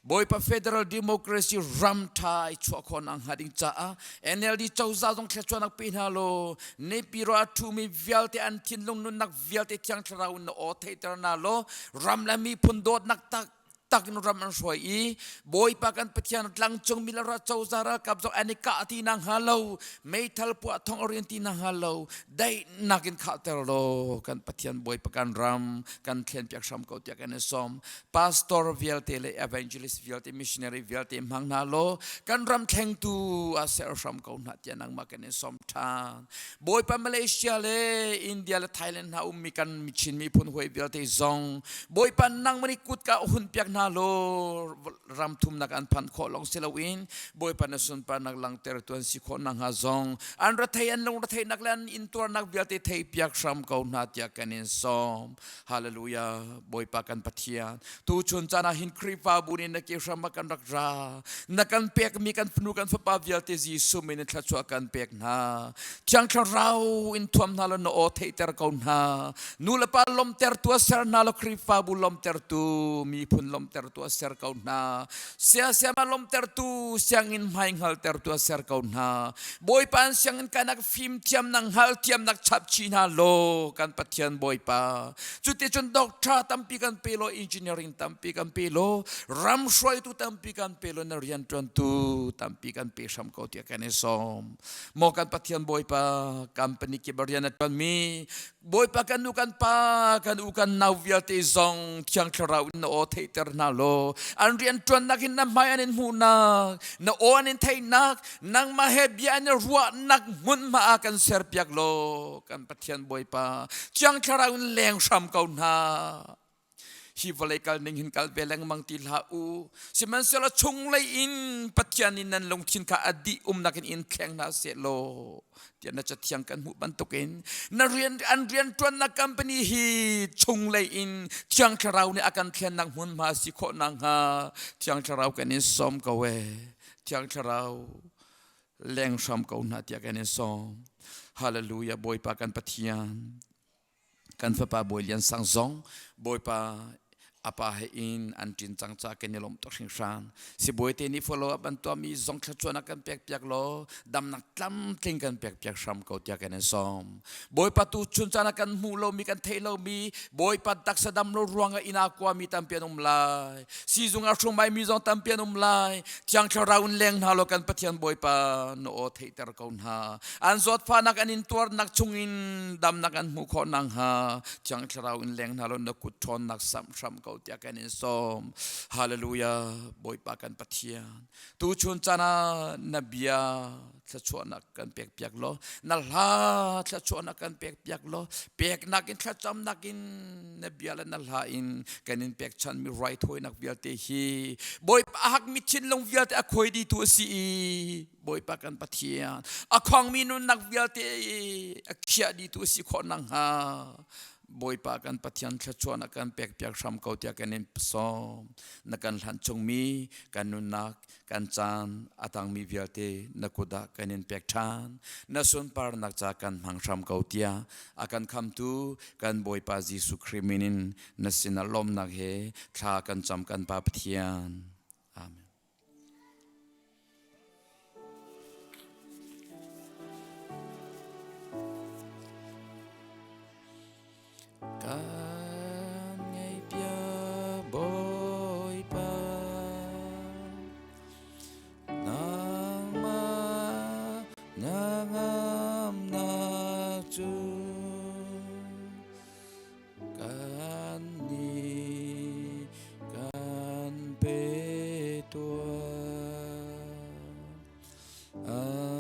Bawipa Federal Democracy ram ṭha i chuah khawh nak hnga ding caah NLD cozah zong thluachuahnak pe hna law Naypyidaw a ṭhumi vialte an thinlung nunnak vialte Thiang Thlarau in na aw theihter hna law ram le miphun dawtnak tak. taktak in ram an hruai i Bawipa kan Pathian tlangcung mi le cozah ralkap zong an i kah ti na hnga lo, meithal puah thong a rian ti na hnga lo, daihnak in khahter law kan Pathian Bawipa kan ram kan thlen piak hram ko tiah kan i sawm. Pastor vialte le evangelist vialte, missionary vialte hmang hna law kan ram thlengtu ah ser hram ko hna tiah nangmah kan in sawm ṭhan. Bawipa Malaysia le India le Thailand hna ummi kan Chin miphun hawi vialte zong Bawipa nangmah nih kutka hun piak hna law ram thumnak an phan khawh lawng si loin Bawipa na sunparnak langhter tu an si khawh nakhnga zong an rethei an lungretheihnak le an intuarnak vialte thei piak hram ko hna tiah kan in sawm. Hallelujah. Bawipa kan Pathian tu chun caan ah hin Khrihfabu nih na ke hram ah kan rak ra. Na kan pekmi kan fanu kan fapa vialte Jesuh min in thluachuah kan pek hna. Thiang Thlarau in thuam hna law na aw theihter ko hna. Nu le pa lawmhtertu a ser hna law Khrihfabu lawmhtertu miphun lawmhtertu a ser ko hna. Siasiama lawmhtertu sianginn hmai hngaltertu a ser ko hna. Bawipa an sianginn kainak fimthiamnak hngalthiamnak chap chih hna law kan Pathian Bawipa. Cuticun doctor tampi kan pe law engineering tampi kan pe law ram hruaitu tampi kan pe law na rianṭuantu tampi kan pe hram ko tiah kan i sawm. Maw kan Pathian Bawipa company kip rian a ṭuanmi Bawipa kan nu kan pa kan u kan nau vialte zong Thiang Thlarau in na aw theihter hna law an rian ṭuannak in na hmai an in hmuhnak na aw an in theihnak nangmah he bia an i ruahnak hmunhma ah kan serpiak law kan Pathian Bawipa Thiang Thlarau in leng hram ko hna. Hi vawlei kal ning hin kal ve lengmang ti hlah u. Sihmanhsehlaw chunglei in Pathian in nan lungthin kha a dih umnak in in thleng hna seh law tiah na cathiang kan hmuh bantukin na rian an rianṭuannak company hi chunglei in Thiang Thlarau nih a kan thlennak hmunhma si khawh nakhnga Thiang Thlarau kan in sawm ko ee. Thiang Thlarau leng hram ko hna tiah kan in sawm. Hallelujah Bawipa kan Pathian. Kan fapa Bawi Lian Sang zong Bawipa a pa he in an ṭin cang caah kan i lawm tuk hringhran. Sibawi te nih follow up an tuahmi zong thluachuahnak kan pek piak law damnak tlamtling kan pek piak hram ko tiah kan in sawm. Bawipa tu chun caan ah kan hmuh lomi kan theih lomi Bawipa taksa dam lo ruangah inn ah kuami tampi an um lai. Siizung ah hrumai mi zong tampi an um lai. Thiang Thlarau in leng hna law kan Pathian Bawipa na aw theihter ko hna. An zawtfahnak an intuarnak chungin damnak an hmuh khawh nakhnga Thiang Thlarau in leng hna law na kut ṭhawnnak samh hram ko tiah kan in sawm. Hallelujah. Bawipa kan Pathian. Tuchun caan ah na bia thluachuahnak kan pek piak law na hla thluachuahnak kan pek piak law peknak in thlacamnak in na bia le na hla in kan in pekchanmi raithawinak vialte hi Bawipa a hakmi thinlung vialte a khuai dihtu a si i Bawipa kan Pathian a khongmi nunnak vialte a khiah dihtu a si khawh nakhnga Bawipa kan Pathian thluachuahnak kan pek piak hram ko tiah kan in sawm na kan hlan chungmi kan nunnak kan caan a tangmi vialte na kut ah kan in pek ṭhan na sunparnak ca kan hmang hram ko tiah a kan khamtu kan Bawipa Jesuh Khrih min in na sinah lawmnak he thla kan cam kan Pa Pathian Amen. Kan ngaihpiak Bawipa nangmah na ngamnak cu Kan nih kan pe tuah. Amen.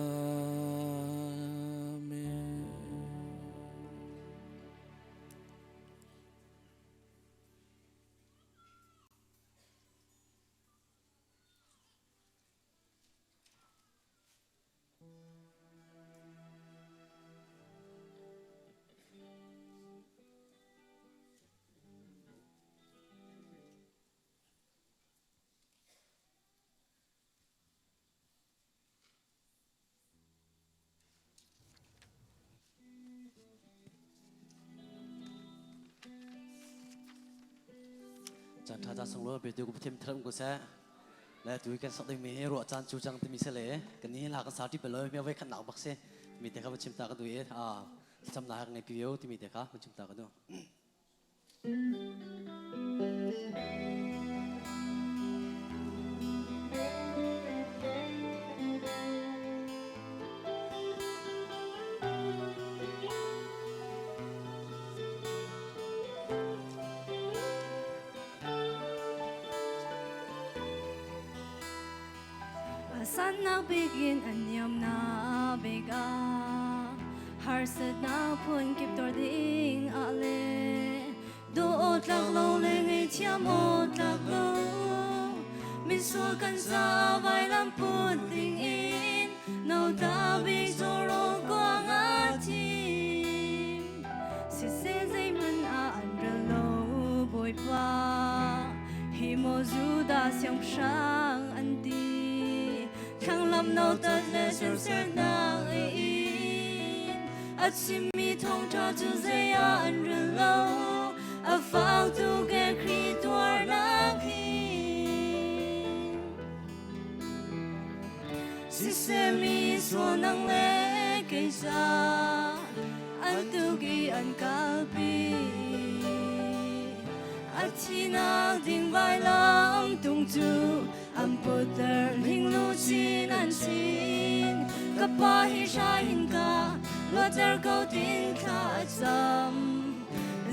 Caan ṭha caan sunglawi pe tu ku Pathian tharam ko seh. Le tu kan sak ding mi hi ruah caan cu cang timi se le kan ni la kan sa ti belo mi voi khat nak bak si mi te kha va chim ta ka du i a cham na hak ngai pi timi te kha va chim ta ka du. Sannak bikin an niamnak bik ah harsatnak phun kip tuar ding ah le do tlak lo le ngaihthiam aw tlak lo misual kan za vailam put ding in nauta bik zoro kuang a thim siseh zeihmanh ah an rel lo Bawipa hi maw Judah siangpahrang an ti thlanglam nautat le sersernak ei in a chimmi thawngṭha cu zei ah an rel lo a fak tuk e Khrih tuarnak hi siseh mi sual nang le kei ca an tuk i an kalpi a thinak ding vailam tung cu an putter hling luchin an sin ka pa hi hrai hin ka luater ko tin thla a cam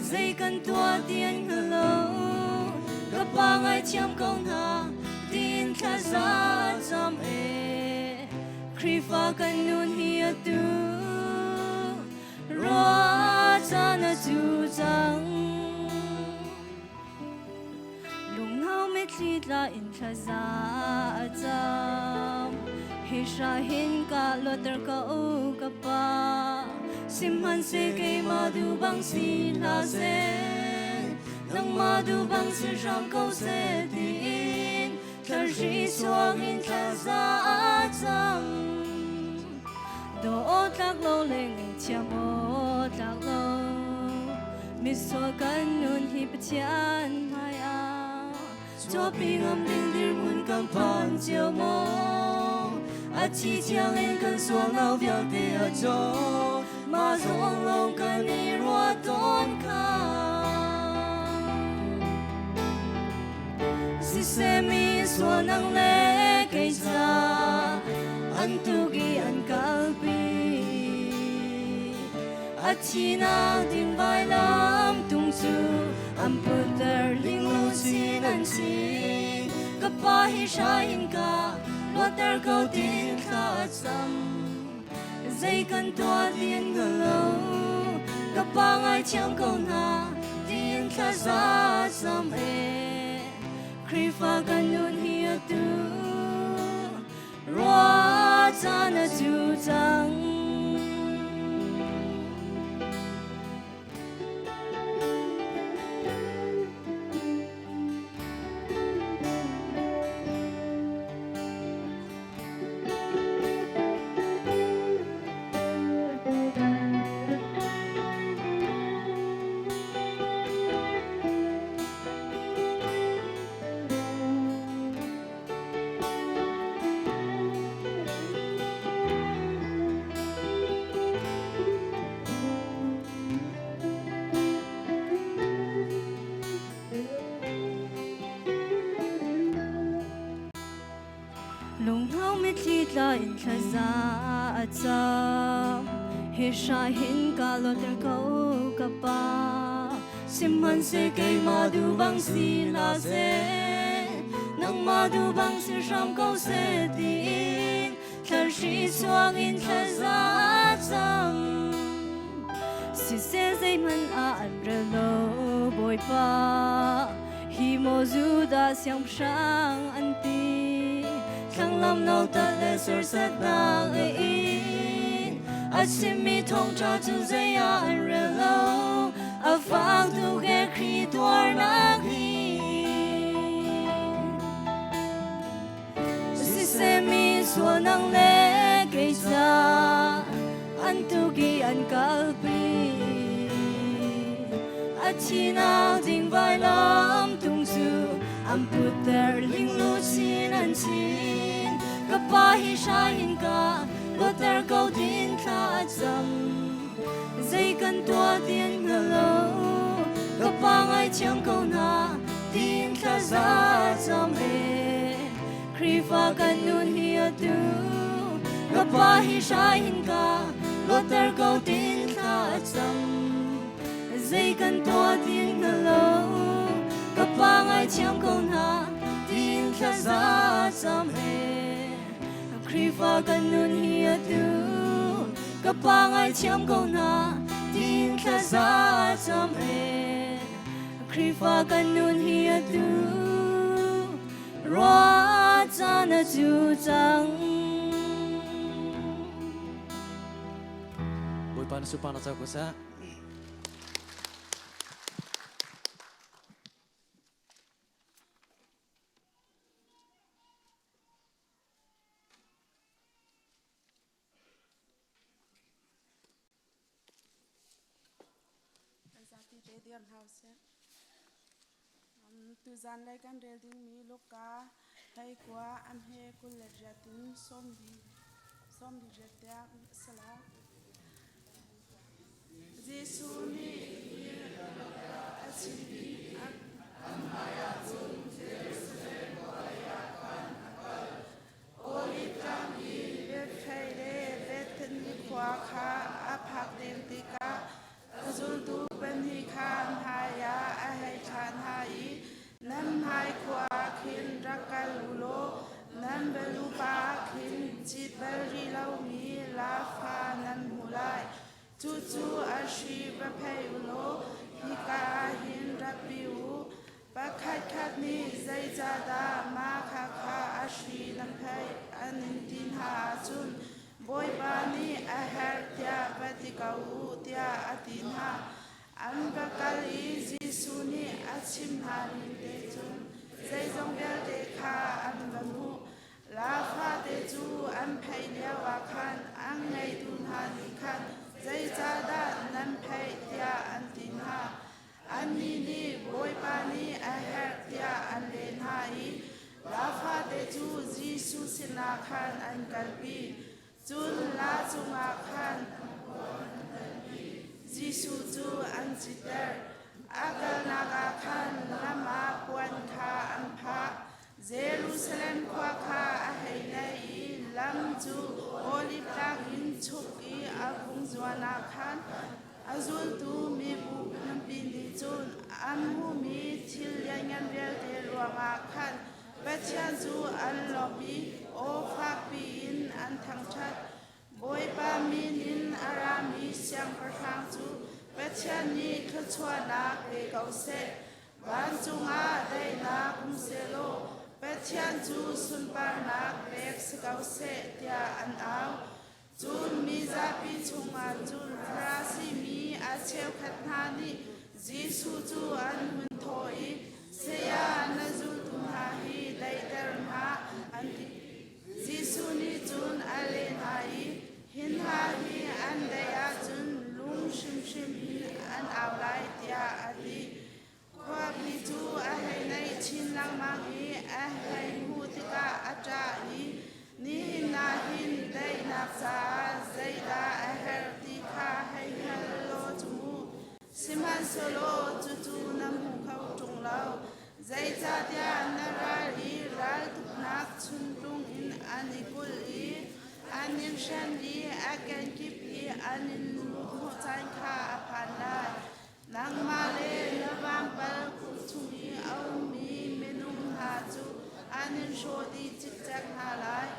zei kan tuah ti an hngal lo ka pa ngaithiam ko hna tin thla za cam e Khrihfa kan nun hi atu ruah caan a cu cang Lunghau mitthli tla in thlaza a cam. Hi hra hin ka luatter ko ka pa. Sihmanhseh keimah duh bang si hlah seh, nangmah duh bang si hram ko seh tiin thlarhri suang in thlaza a cam. Dawtlak lo le ngaihthiam aw tlak lo misual kan nun hi Pathian hmai ah Cuapi ngam ding dirhmun kan phan cio maw a thi thiang in kan sualnak vialte a caw mah zawn lawng kan i ruah tawn kha Siseh mi sual nang le kei ca an tuk i an kalpi a thinak ding vailam tung cu an putter linglu sin an si ka pa hi hrai in ka luatter ko tin thla a cam zei kan tuah ti an hngal lo ka pa ngaithiam ko hna tiin thlaza cam e Khrihfa kan nun hi atu ruah caan a cu cang. Lunghau mitthli tla in thlaza a cam hi hra hin ka loter ko ka pa sihmanhseh keimah duh bang si hlah seh nangmah duh bang si hram ko seh tiin thlarhri suang in thlaza a cam siseh zeihmanh ah an rel lo Bawipa Hi maw Judah siangpahrang an ti thlanglam nautat le serhsatnak a in a chimmi thawngṭha cu zei ah an rel lo a fak tuk e Khrih tuarnak hi siseh mi sual nang le kei ca an tuk i an kalpi a thinak ding vailam tung cu an putter linglu chin an chin ka pa hi hrai in ka luatter ko din thla a cam zei kan tuah ti an hngal lo ka pa ngaithiam ko hna tin thlaza cam e Khrihfa kan nun hi atu ka pa hi hrai hin ka luatter ko tin thla a cam zei kan tuah ti an hngal lo ka pa ngaithiam ko hna tin thlaza cam e. Khrihfa kan nun hi atu ka pa ngaithiam ko hna tin thlaza cam e Khrihfa kan nun hi atu ruah caan a cu cang. Bawipa na sunparnak co ko seh. Zapi te dir hna usih. Tuzan lei kan rel dingmi Luka 19 a hme 28 in 48 tiang a si lai. Jesuh nih a chim i an hmaiah cun Jerusalem khua leiah khan a kal. Oliv tlang i Bethphage le Bethany khua kha a phak deng tikah a zultu pahnih kha hmaiah a hei thlah hna i, Nan hmai khua ah khin rak kal u law nan balupa ah khin cit bal rih lomi laafa nan hmuh lai. Cucu a hri va phei u law hika ah hin ratpi u. Pakhatkhat nih zeicahdah mah khakha a hri nan pheih an in ti hna ahcun Bawipa nih a herh tiah va ti ko u tiah a ti hna. An va kal i Jesuh nih a chim hna ning te cun zeizong vialte kha an va hmuh. Laa fate cu an pheih lioah khan an ngeitu hna nih khan zeicahdah nan pheih tiah an ti hna. Annih nih Bawipa nih a herh tiah an leh hna i laa fate cu Jesuh sinah khan an kalpi. Cun laa cungah khan Jesuh cu an citter. A kalnak ah khan lam ah puan kha an phah. Jerusalem khua kha a hei naih i lam cu Oliv tlang in chuk i a vung zuan ah khan a zultu mibu nganpi nih cun an hmuhmi thil lianngan vialte ruangah khan Pathian cu an lawmh i aw fakpi in an thangṭhat. Bawipa min in a rami siangpahrang cu Pathian nih thluachuahnak pe ko seh. Vancung ah daihnak um sehlaw Pathian cu sunparnak pek si ko seh tiah an au. Cun mizapi chungah cun Farasi mi a cheukhat hna nih Jesuh cu an hun thawh i, Saya, na zultu hna hi daihter hna, an ti. Jesuh nih cun a leh hna i, Hi hna hi an daih ahcun lung hrimhrim in an au lai, tiah a ti. Khuapi cu a hei naih chin lengmang i a hei hmuh tikah a ṭah i, Nihin ah hin daihnak caah zeidah a herh ti kha hei hngal law cu mu. Sihmanhsehlaw cucu na hmu kho ṭung lo, zeicahtiah na ral i raltuknak chuntlung in an i kulh i an in hren i a kenkip i an in luhhnawh caan kha a phan lai. Nangmah le na vampal kuk chung i a ummi minung hna cu an in hrawh dih cikcek hna lai.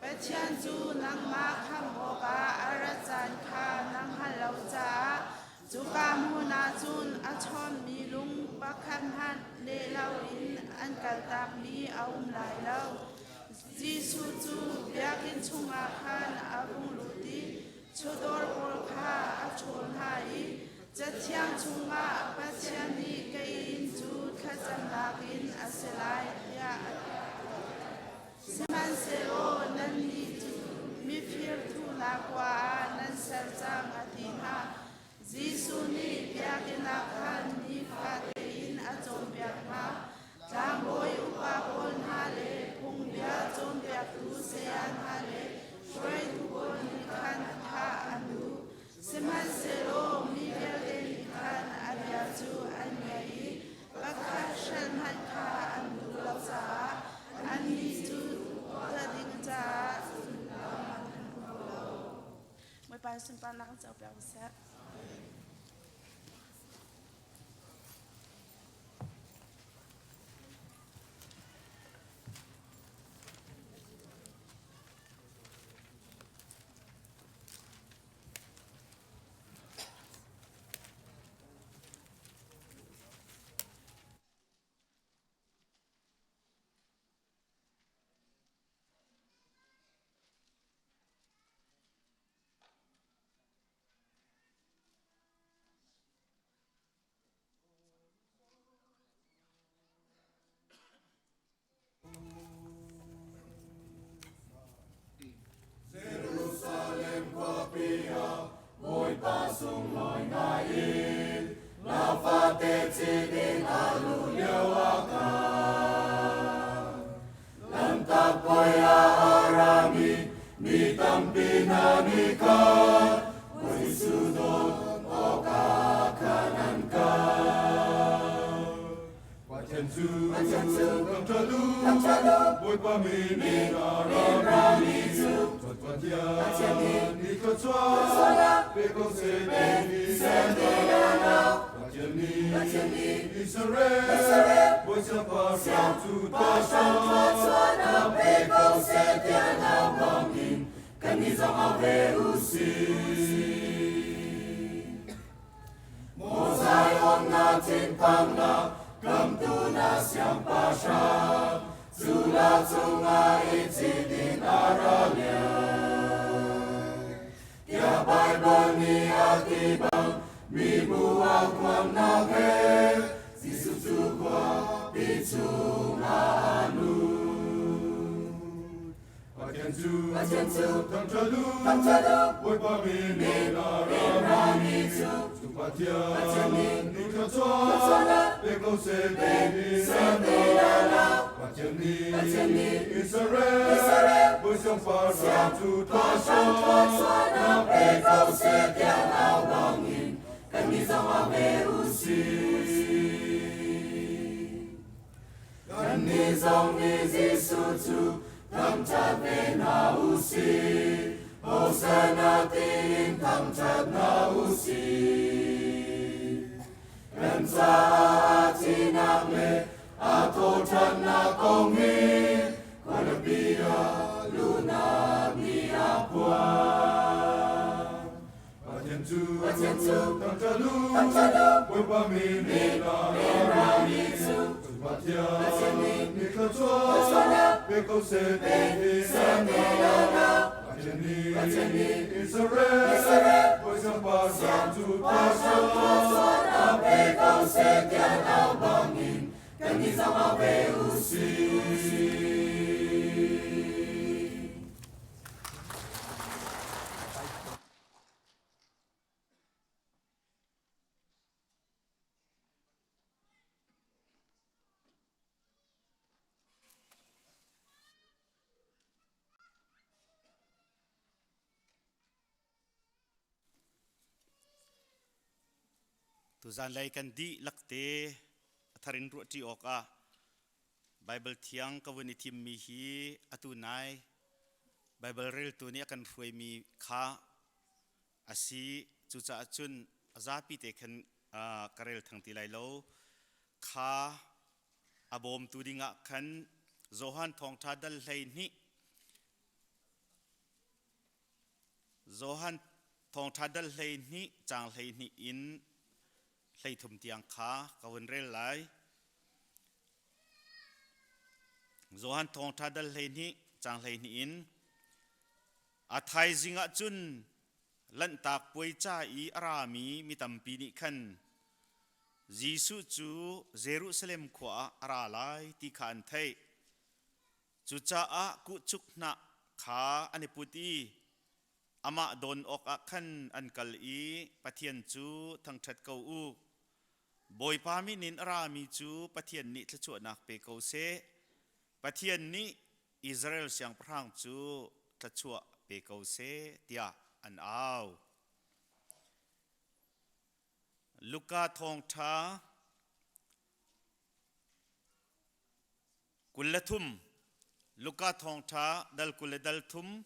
Pathian cu nangmah khamh awkah a rat caan kha na hngalh lo caah cuka hmun ah cun a chawnmi lung pakhat hmanh leh loin an kaltakmi a um lai lo. Jesuh cu biakinn chungah khan a vung lut i chawdawr pawl kha a ṭhawl hna i Cathiang chungah Pathian nih ka inn cu thlacamnak in a si lai tiah a ti. Sihmanhsehlaw nannih cu mifir thuhnak khua ah nan ser cang a ti hna. Jesuh nih biakinn ah khan nifate in a cawnpiak hna. Tlangbawi upa pawl hna le phungbia cawnpiaktu saya hna le hruaitu pawl nih khan thah an duh. Sihmanhsehlaw mi vialte nih khan a bia cu an ngaih i pakhat hrelh hmanh kha an duh lo caah annih cu tuah ding caah an hmu lo. Bawipa sunparnak in copiak u seh. te cit in a luh lio ah khan Lanhtak puai ah a rami mi tampi hna nih khan Bawi Jesuh dawt awkah khan an kal. Pathian cu thangṭhat u, Bawipa min in a rami cu Pathian nih thluachuah pe ko seh ti Pathian nih Israel bawi siangpahrang cu thluachuahnak pe ko seh tiah nau bangin kannih zong au ve u sih. Maw Zion na thinphangnak kamtu na siangpahrang cu la cungah i cit in a ra lio. Tiah Baibal nih a ti bang mibu a khuangnak he Jesuh cu khuapi chungah a lut. Pathian cu thangṭhat u, Bawipa min in a rami cu Pathian nih thluachuah pe ko seh ti Pathian nih Israel bawi siangpahrang cu thluachuahnak pe ko seh tiah nau bangin kannih zong au ve u sih. Kannih zong nih Jesuh cu thangṭhat ve hna u sih. Hosanna tiin thangṭhat hna u sih. Kan caah a thihnak le a thawhṭhannak kong hi khualipi ah luhnak ni a phuan. Pathian cu thangṭhat u, Bawipa min in a rami cu Pathian nih thluachuah pe ko seh ti Pathian nih Israel bawi siangpahrang cu thluachuah pe ko seh tiah nau bangin kannih zong au ve u sih. Tuzan lei kan dihlak te a thar in ruahṭi awkah Baibal thiang ka vun i thimmi hi atu nai Baibal reltu nih a kan hruaimi kha a si. Cucaah cun a zapi te khan ka rel theng ti lai lo. Kha a bawmtu dingah khan Johan Thawngṭha dal 12 Johan Thawngṭha dal 12 caang 12 in 13 tiang kha ka vun rel lai. Johan Thawngṭha dal 12 caang 12 in a thaizing ah cun Lanhtak puai ca i a rami mi tampi nih khan Jesuh cu Jerusalem khua ah a ra lai ti kha an theih. Cucaah kuhchuk hnah kha an i put i amah don awkah khan an kal i Pathian cu thangṭhat ko u. Bawipa min in a rami cu Pathian nih thluachuahnak pe ko seh. Pathian nih Israel siangpahrang cu thluachuah pe ko seh tiah an au. Luka thawngṭha 23 Luka thawngṭha dal 23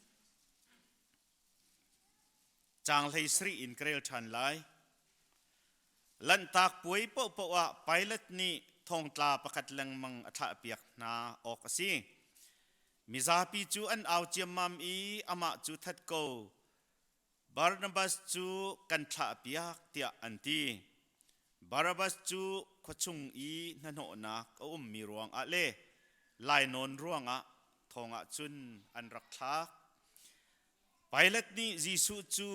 caang 17 in ka rel ṭhan lai. Lanhtak puai paohpaoh ah Pilat nih thongtla pakhat lengmang a thlahpiak hna awk a si. Mizapi cu an au ciammam i amah cu that ko, Barnabas cu kan thlahpiak tiah an ti. Barabbas cu khuachung i hnahnawhnak a ummi ruangah le lainawn ruangah thong ah cun an rak thlak. Pilat nih Jesuh cu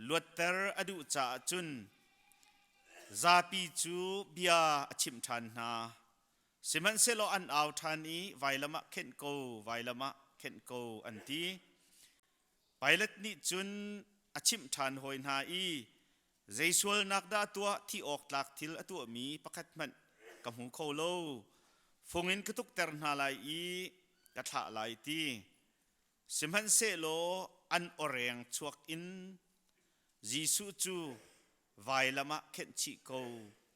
luatter a duh caah cun zapi cu bia a chimh ṭhan hna. Sihmanhsehlaw an au ṭhan i vailam ah khenh ko, vailam ah khenh ko an ti. Pilat nih cun a chimh ṭhan hawi hna i. Zei sualnak dah tuah thi awk tlak thil a tuahmi pakhat hmanh ka hmu kho lo. Fung in ka tukter hna lai i ka thlah lai ti. Sihmanhsehlaw an awreng chuak in Jesuh cu vailam ah khenh chih ko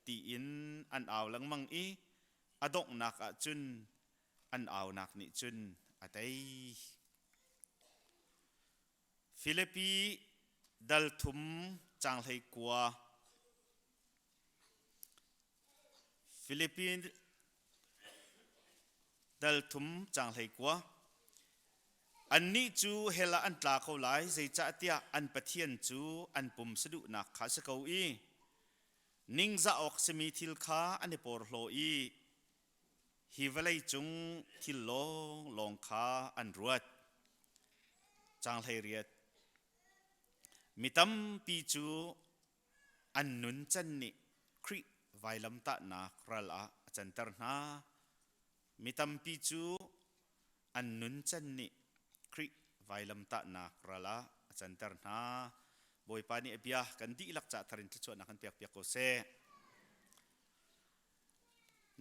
tiin an au lengmang i a donghnak ah cun an aunak nih cun a tei. Filipi dal thum caang 19. Filipi dal thum caang 19. Annih cu hell ah an tla ko lai, zeicahtiah an Pathian cu an pum saduhnak kha a si ko i ningzah awk simi thil kha an i porhlaw i hi vawlei cung thil lawnglawng kha an ruat. Caang 18. Mi tampi cu an nun can nih Khrih vailamtahnak ral ah a canter hna. Mi tampi cu an nun can nih Khrih vailamtahnak ral ah a canter hna. Bawipa nih a bia kan dihlak ca thar in thluachuahnak kan pekpiak ko seh.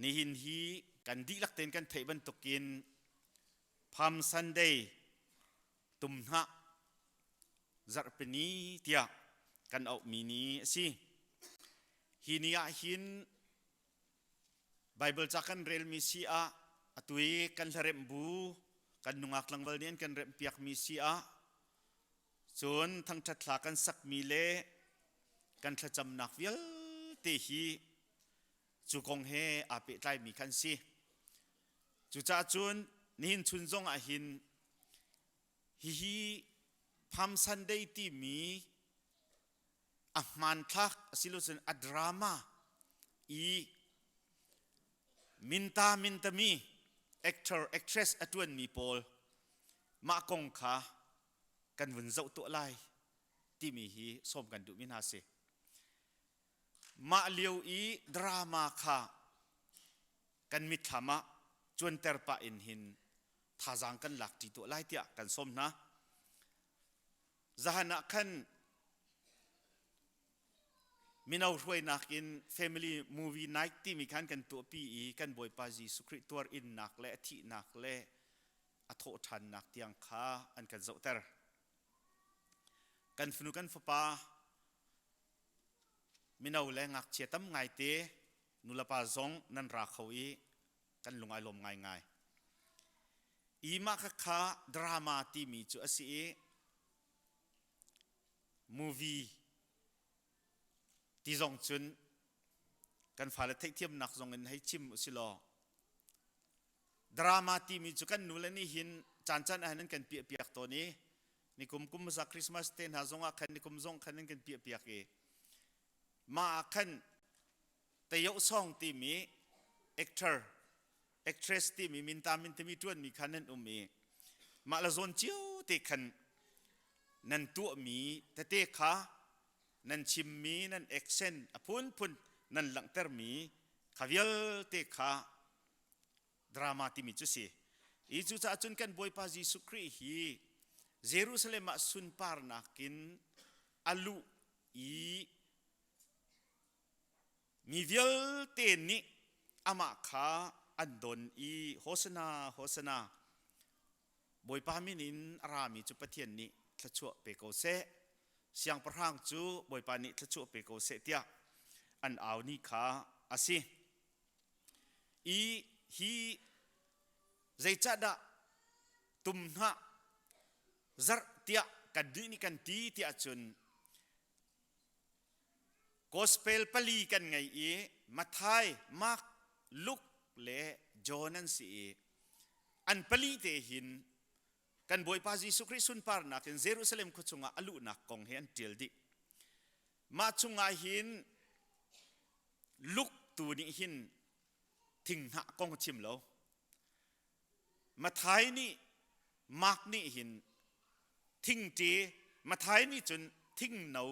Nihin hi kan dihlak tein kan theih bantukin Palm Sunday tumhnah zarhpini tiah kan auhmi ni a si. Hi ni ah hin Bible ca kan relmi si ah atu i kan hlaremh bu kan nungak tlangval nih an kan remh piakmi si ah cun thangṭhat hla kan sakmi le kan thlacamnak vialte hi cu kong he aa pehtlaimi khan si. Cucaah cun nihin chun zong ah hin hihi Palm Sunday timi a hmanthlak asilocun a drama i minta mintami actor actress a ṭuanmi pawl mah kong kha kan vun zoh tuah lai timi hi sawm kan duhmi hna si. Mah lio i drama kha kan mitthlam ah cuanter pah in hin thazaang kan lak ṭi tuah lai tiah kan sawm hna. Zahan ah khan mino hruainak in family movie night timi khan kan tuahpi i kan Bawipa Jesuh Khrih tuar innak le a thihnak le a thawhṭhannak tiang kha an kan zohter. Kan fanu kan fapa mino le ngakchia tam ngaite nulepa zong nan ra kho i kan lung ai lawm ngaingai. I mah khakha drama timi cu a si i movie ti zong cun kan fale theihthiamnak zong in hei chim usilaw drama timi cu kan nule nih hin caan caan ah hin an kan piah piak tawn i nikum kum hmasa Christmas te hna zong ah khan nikum zong khan an kan piah piak i mah ah khan Tayoh Song timi actor actress timi minta min timi ṭuanmi kha nan um i mah le zawn cio te khan nan tuahmi tete kha nan chimmi nan accent a phunphun nan langhtermi kha vialte kha drama timi cu si i cucaah cun kan Bawipa Jesuh Khrih hi Jerusalem ah sunparnak in a luh i Mi vialte nih amah kha an don i Hosana, Hosana, Bawipa min in a rami cu Pathian nih thluachuah pe ko seh, siangpahrang cu Bawipa nih thluachuah pe ko seh tiah an au ni kha a si. I hi zeicahdah tumhnah zarh tiah kannih nih kan ti tiah cun Gospel pali kan ngei i Matthai, Mark, Luke le John an si i an pali te hin kan Bawipa Jesuh Khrih sunparnak in Jerusalem khua chungah a luhnak kong hi an ṭial dih. Mah chungah hin Luke tu nih hin thinghnah kong a chim lo. Matthai nih Mark nih hin thingṭe Matthai nih cun thingno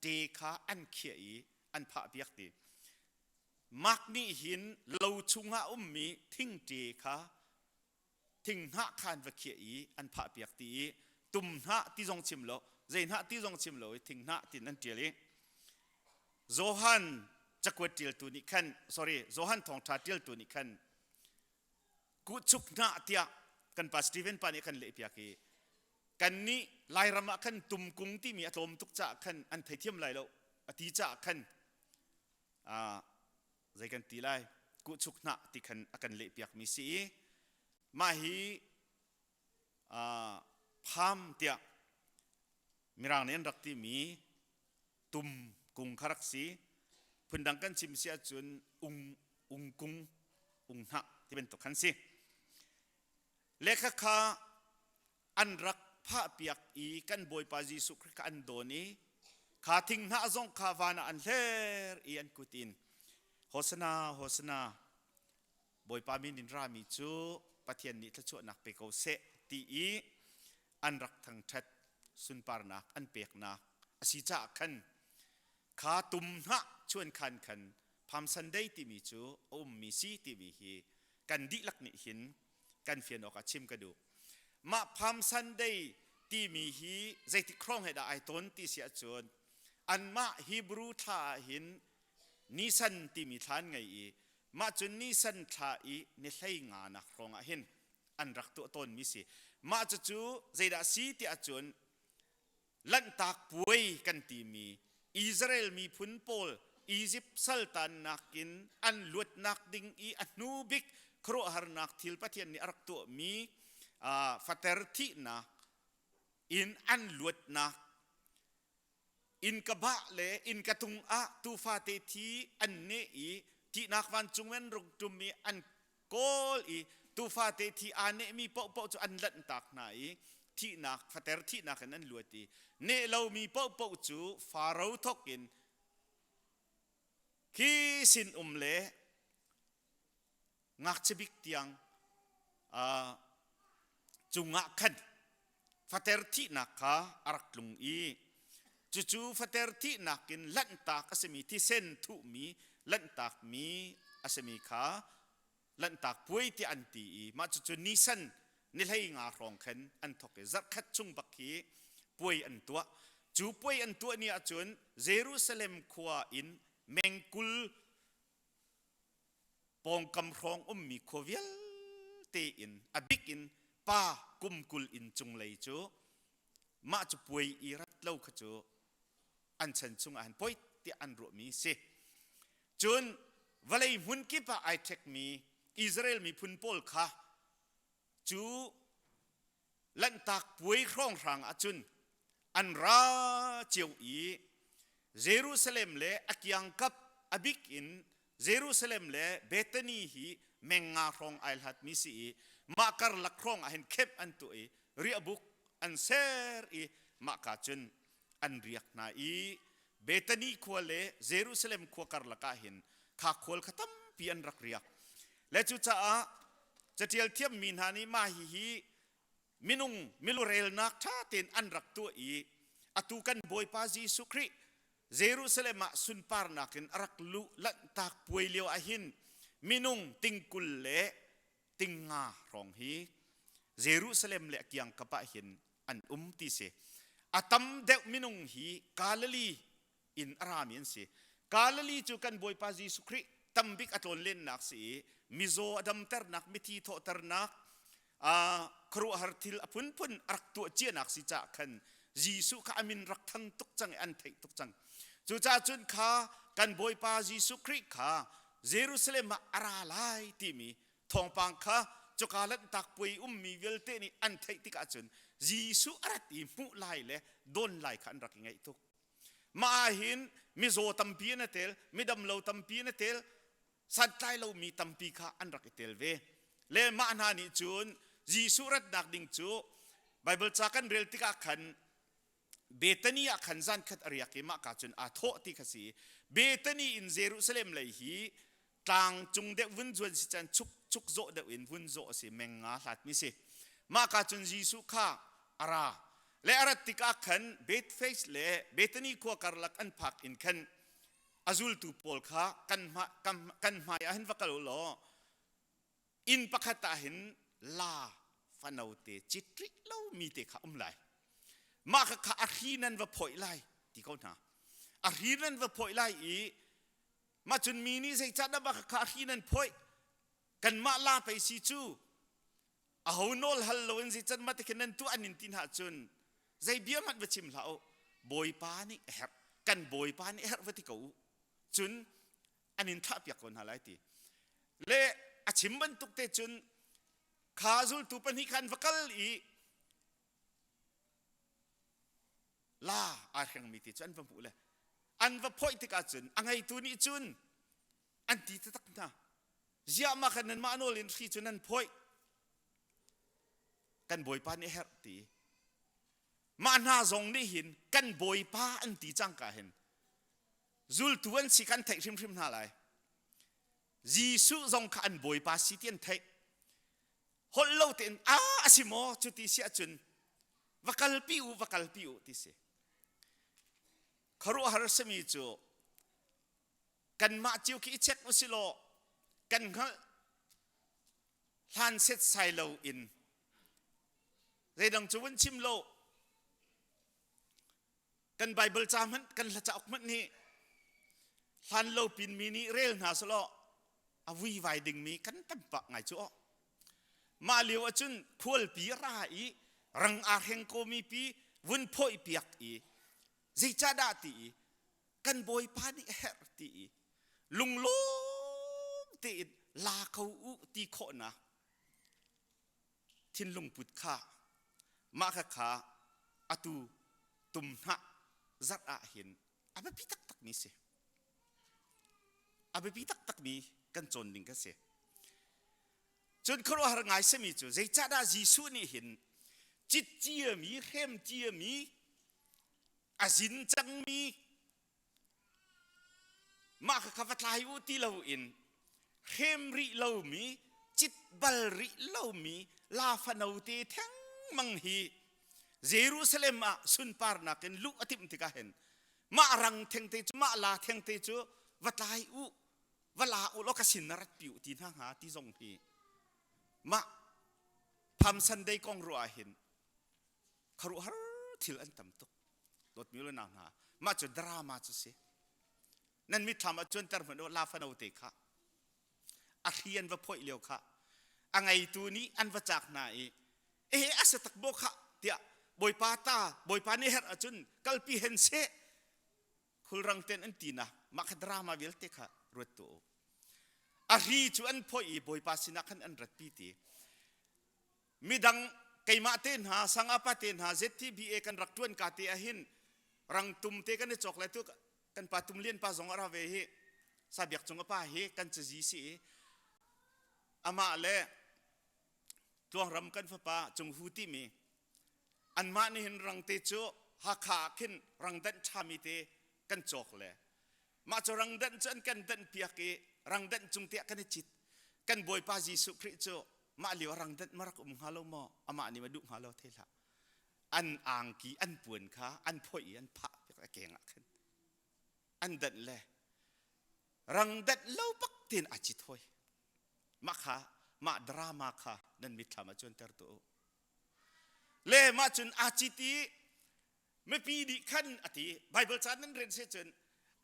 ṭe kha an khiah i an phahpiak ti. Mark nih hin lo chungah ummi thingṭe kha thinghnah kha an va khiah i an phahpiak ti i tumhnah ti zong chim lo zei hnah ti zong chim lo i thinghnah tin an ṭial i. Johan cakuat ṭialtu nih khan sorry Johan thawngṭha ṭialtu nih khan kuhchuk hnah tiah kan pa Stephen pa nih a kan lehpiak i kannih Lairam ah khan tumkung timi a tlawm tuk caah khan an theithiam lai lo a ti caah khan zei kan ti lai kuhchuk hnah ti khan a kan lehpiakmi si i mah hi pham tiah mirang nih an rak timi tum kung kha rak si. Phundang kan chim si ahcun ung ung kung ung hnah ti bantuk khan si. Lehkha kha an rak phahpiak i kan Bawipa Jesuh Khrih kha an dawn i kha thing hnah zong kha van ah an hler i an kut in Hosana Hosana Bawipa min in rami cu Pathian nih thluachuahnak pe ko seh ti i an rak thangṭhat sunparnak an peknak a si caah khan kha tum hnah chuankhan khan Palm Sunday timi cu a ummi si timi hi kan dihlak nih hin kan fian awk ah chim ka duh. Mah Palm Sunday timi hi zeitik hrawng he dah ai tawn ti si ahcun anmah Hebrew thla ah hin Nisan timi thla an ngei i mah cu Nisan thla i ni hlei nga nak hrawng ah hin an rak tuah tawnmi si. Mah cucu zeidah si ti ahcun Lanhtak puai kan timi Israel miphun pawl Izipt saltannak in an luatnak ding i a hnu bik khuaruahharnak thil Pathian nih a rak tuahmi fater thihnak in an luatnak innka bah le innka tung ah tuufate thi an neh i thihnak vancung an rung ṭum i an kawl i tuufate thi aa nehmi paohpaoh cu an lanhtak hna i thihnak fater thihnak in an luat i neh lomi paohpaoh cu Faro thawk in khi sinum le ngakchia bik tiang cungah khan fater thihnak kha a rak tlung i cucu fater thihnak in lanhtak a simi thisen thuhmi lanhtakmi a simi kha lanhtak puai tiah an ti i mah cucu nisan ni hlei nga hrawng khan an thawk i zarhkhat chung bak khi puai an tuah. Cu puai an tuah ni ahcun Jerusalem khua in mengkul pawngkam hrawng ummi khua vialte in a bik in pa kum 20 in cunglei cu mah cu puai i rat lo kha cu an chan chung ah hin poi tiah an ruahmi si. Cun vawlei hmun kip ah ai ṭhekmi Israel miphun pawl kha cu Lanhtak puai hrawnghrang ahcun an ra cio i Jerusalem le a kiangkap a bik in Jerusalem le Bethany hi meng nga hrawng ai hlatmi si i mah karlak hrawng ah hin camp an tuah i riahbuk an ser i mahka cun an riak hna i Bethany khua le Jerusalem khua karlak ah hin kha khual kha tampi an rak riak. Le cucaah catial thiammi hna nih mah hihi minung milurelnak ṭha tein an rak tuah i atu kan Bawipa Jesuh Khrih Jerusalem ah sunparnak in a rak luh lanhtak puai lio ah hin minung tingkul le tingnga hrawng hi Jerusalem le a kiangkap ah hin an um ti si. A tam deuh minung hi Galilee in a rami an si. Galilee cu kan Bawipa Jesuh Khrih tambik a tlawnlennak si i mizaw a damternak, mithi thawhternak, khuaruahhar thil a phunphun a rak tuah cianak si caah khan Jesuh kha a min rak thang tuk cang i an theih tuk cang. Cucaah cun kha kan Bawipa Jesuh Khrih kha Jerusalem ah a ra lai timi thawngpang kha cuka lanhtak puai ummi vialte nih an theih tikah cun Jesuh a rat i hmuh lai le dawn lai kha an rak i ngaih tuk. Mah ah hin mizaw tampi an i tel, midamlo tampi an i tel, santlai lomi tampi kha an rak i tel ve. Le mah hna nih cun Jesuh ratnak ding cu Baibal ca kan rel tikah khan Bethany ah khan zan khat a riak i mahka cun aa thawh ti kha si. Bethany in Jerusalem lei hi tlang cung deuh vun zuan si can chuk chuk zawh deuh in vun zawh a si meng nga hlatmi si. Mahka cun Jesuh kha a ra. Le a rat tikah khan Bethphage le Bethany khua karlak an phak in khan a zultu pawl kha kan hma kan hmai ah hin va kal u law inn pakhat ah hin la fanote cit rih lomi te kha um lai. Mah kha kha a hri nan va phawih lai ti ko hna. A hri nan va phawih lai i mah cun mi nih zeicahdah mah kha a hri nan phawih? Kanmah la pei si cu aho nawl hal loin zeican mah tikhin nan tuah an in ti hna cun zei bia hmanh va chim hlah u. Bawipa nih a herh. Kan Bawipa nih a herh va ti ko u. Cun an in thahpiak ko hna lai ti. Le a chim bantuk te cun kha zultu pahnih kha an va kal i la aa hrengmi ti cu an va hmuh le an va phawih tikah cun a ngeitu nih cun an ti taktak hna. Ziah mah khan nanmah nawl in hri cu nan phawih kan bawipa nih a herh ti. Mah hna zong nih hin kan bawipa an ti cangka hin zultu an si kan theih hrimhrim hna lai. Jesuh zong kha an bawipa si ti an theih. Holh lo tein a a si maw cuti si ahcun va kalpi u va kalpi u ti si. Khuaruahhar simi cu kanmah cio khi i check u si law kan hngalh hlan set sai lo in zeidang cu vun chim lo kan Bible ca hmanh kan hla cauk hmanh nih hlan lo pin mi nih rel hna selaw a vuivai dingmi kan tam pah ngai cu aw. Mah lio ahcun khualpi ra i rang aa hreng komi pi vun phawih piak i zeicahdah ti i kan bawipa nih a herh ti i lunglawm tein la ko u ti khawhnak thinlung put kha mah kha kha atu tum hnah zarh ah hin a biapi taktak mi si. A biapi taktak mi kan cawn ding kan si. Cun khuaruahhar ngai simi cu zeicahdah Jesuh nih hin cit ciami, hrem ciami, a zin cangmi mah kha va tlai u ti loin hrem rih lomi cit bal rih lomi la fano te thengmang hi Jerusalem ah sunparnak in luh a timh tikah hin mah rang thengte cu mah la thengte cu va tlai u va la u law ka sin na rat pi u ti hna hnga ti zong hi mah Palm Sunday kong ruah ah hin khuaruahhar thil an tam tuk. Dawtmi le nau hna, mah cu drama cu si. Nan mitthlam ah cuanter hmanh u, la fano te kha. A hri an va phoih lio kha. A ngeitu nih an va cak hna i, eh a si tak maw khah tiah Bawipa ta, Bawipa nih herh ahcun kalpi hen seh. Khulrang ten an ti na, mah kha drama vialte kha ruat tu u. A hri cu an phoih i Bawipa sinah khan an ratpi ti. Midang keimah te hna sangapa te hna ZTBA kan rak tuan ka te ahhin rangtum te kan i cawk lai tu kan pa tum lian pa zong a ra ve hi sabiak cung a pa hi kan cazi si i amah le tluangram kan fapa cunghu timi anmah nih hin rang te cu Hakha ah khin rangdanh ṭhami te kan cawk le mah cu rangdanh cu an kan danh piak i rangdanh cung tiah kan i cit kan Bawipa Jesuh Khrih cu mah lio rangdanh ma rak um hnga lo maw amah nih ma duh hnga lo thei hlah an angki an puan kha an phoih i an phah piak a keng ah khin an danh le rangdanh lo bak tein a cit hoi mah kha mah drama kha nan mitthlam ah cuanter tu u le mah cun aa cit i mipi nih khan a ti Bible ca nan rel se cun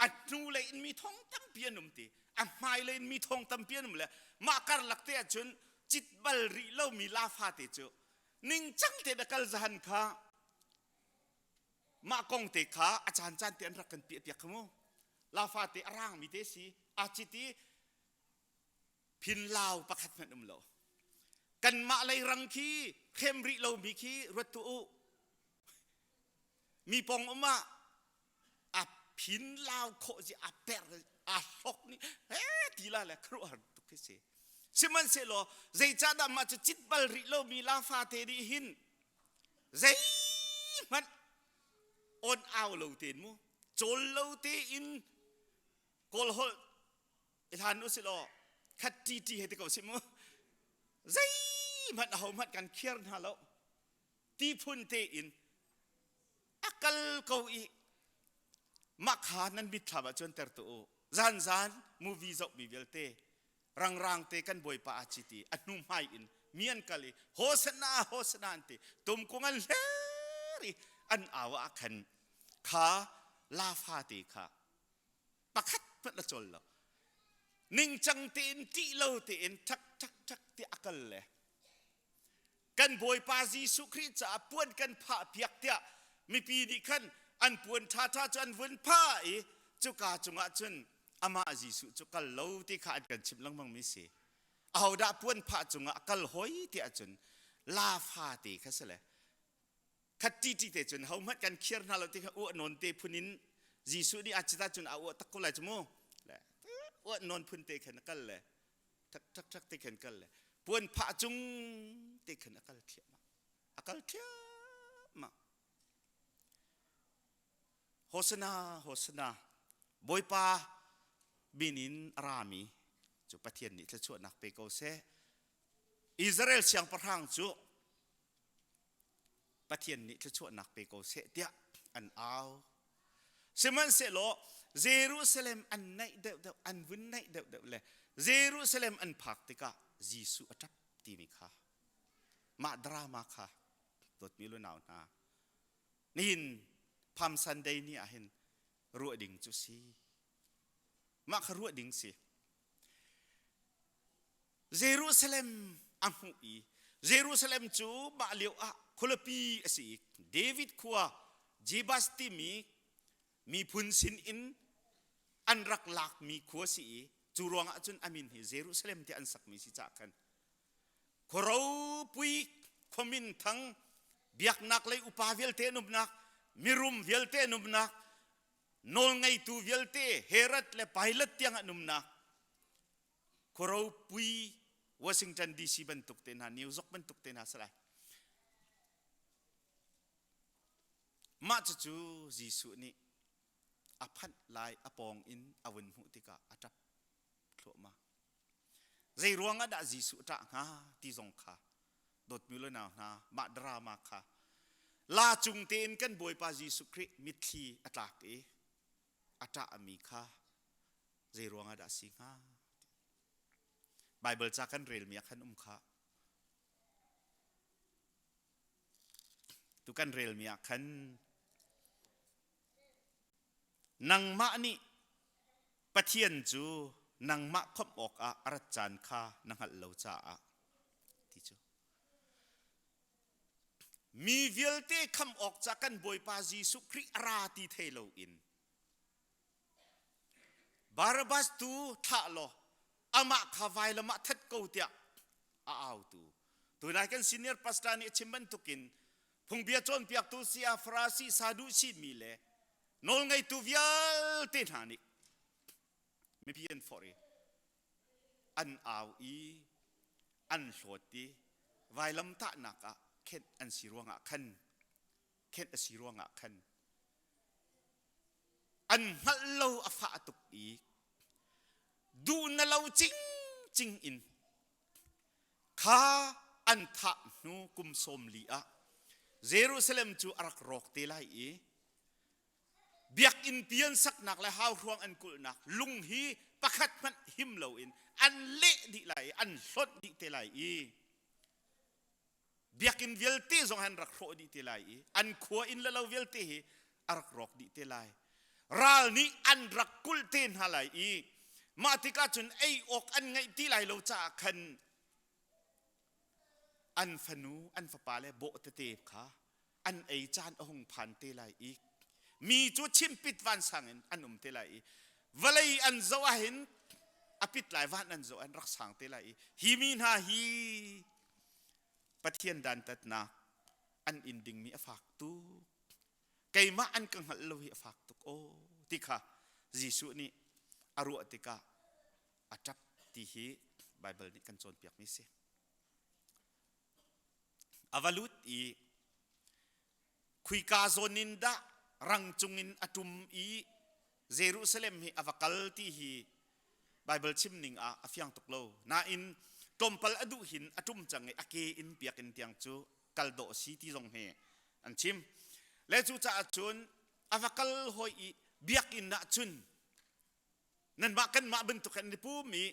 a hnu lei in mi thong tampi an um ti a hmai lei in mi thong tampi an um le mah karlak te ahcun cit bal rih lomi lafa te cu ningcang te na kal zahan kha mah kong te kha a caan caan te an rak kan piah piak kha mu lafa te a rangmi te si a cit i phinlau pakhat hmanh um lo kanmah lei rang khi hrem rih lomi khi ruat tu u mi pong um ah a phin lau khawh zi a per a hlok ni he ti la le khuaruahhar tuk khi si sihmanhsehlaw zeicahdah mah cu cit bal rih lomi la fate nih hin zeihmanh on au lo tein mu cawl lo tein kawl holh i hlan u si law khat ṭi ṭi he ti ko si mu zeihmanh aho hmanh kan khiar hna lo ti phun tein a kal ko i mah kha nan mitthlam ah cuanter tu u zan zan movie zohmi vialte rangrang te kan bawipa a ci ti a hnu hmai in mi an kal i hosana hosana an ti tumkung an hler i an au ah khan kha. La fate kha pakhat hmanh a cawl lo. Ningcang tein ṭih lo tein ṭhak ṭhak ṭhak ti a kal le kan Bawipa Jesuh Khrih caah puan kan phah piak tiah mipi nih khan an puan ṭhaṭha cu an vun phah i cuka cungah cun amah Jesuh cu kal lo ti kha an kan chimh lengmang mi si. Ahodah puan phah cungah a kal hoi tiah cun la fate kha si le khat ṭi te cun hohmanh kan khiar hna lo ti kha uah nawn te phun in Jesuh nih a cita cun a uah tak ko lai cu mu. Le uah nawn phun te khan a kal le ṭhak ṭhak ṭhak te khan kal le puan phah cung te khan a kal thliahmah a kal thliahmah. Hosana Hosana Bawipa min in a rami cu Pathian nih thluachuahnak pe ko seh. Israel siangpahrang cu Pathian nih thluachuahnak pe ko seh tiah an au. Sihmanhsehlaw Jerusalem an naih deuhdeuh, an vun naih deuhdeuh le Jerusalem an phak tikah Jesuh a ṭap timi kha mah drama kha dawtmi lunau hna nihin Palm Sunday ni ah hin ruah ding cu si. Mah kha ruah ding si. Jerusalem a hmuh i Jerusalem cu mah lio ah khualipi a si i David khua Jebus timi miphun sin in an rak lakmi khua si i cu ruangah cun a min hi Jerusalem tiah an sakmi si caah khan khua ropui khua minthang biaknak lei upa vialte an umnak mirum vialte an umnak nawlngeitu vialte Herod le Pilate tiang an umnak khuaropui Washington DC bantuk te hna New York bantuk te hna salai mah cucu Jesuh nih a phanh lai a pawng in a vun hmuh tikah a ṭap thluahmah zei ruang ah dah Jesuh ṭah hnga ti zong kha dawtmi le nau hna mah drama kha la cung tein kan Bawipa Jesuh Khrih mitthli a tlak i a ṭahmi kha zei ruangah dah si hnga? Baibal ca kan relmi ah khan um kha. Tu kan relmi ah khan nangmah nih Pathian cu nangmah khawmh awkah a rat caan kha na hngalh lo caah ti cu mi vialte kham awk ca kan Bawipa Jesuh Khrih a ra ti thei loin Barabbas tu thlah law amah kha vailam ah that ko tiah a autu. Tunai kan senior pastor nih a chim bantukin phungbia cawnpiaktu sia Farasi Sadusi mi le nawlngeitu vialte hna nih mipi an forh i an au i an hlawt i vailamtahnak ah khenh an si ruangah khan khenh a si ruangah khan an hngalh lo a fah tuk i duh na lo cingcing in kha an thah hnu kum sawm li ah Jerusalem cu a rak rawk te lai i biakinn pi an saknak le hauhruang an kulhnak lung hi pakhat hmanh him loin an leh dih lai i an hlonh dih te lai i biakinn vialte zong an rak hrawh dih te lai i an khua inn le lo vialte hi a rak rawk dih te lai ral nih an rak kulh te hna lai i mah tikah cun ei awk an ngeih ti lai lo caah khan an fanu an fapa le bawh tete kha an ei caan a hung phan te lai i mi cu chimpit vansang in an um te lai i vawlei an zoh ahhin a pit lai van an zoh an rak sang te lai i hi mi hna hi Pathian dantatnak an in dingmi a fak tuk keimah an ka hngalh lo hi a fak tuk aw ti kha Jesuh nih a ruah tikah a ṭap ti hi Baibal nih kan cawnpiakmi si. A va lut i khuika zawn in dah rang cungin a ṭum i Jerusalem hi a va kal ti hi Baibal chim ning ah a fiang tuk lo. Nain tlawmpal a duh hin a ṭum cang i a ke in biakinn tiang cu kal dawh a si ti zong hi an chim. Le cucaah cun a va kal hawi i biakinn ah cun nanmah kanmah bantuk an i pum i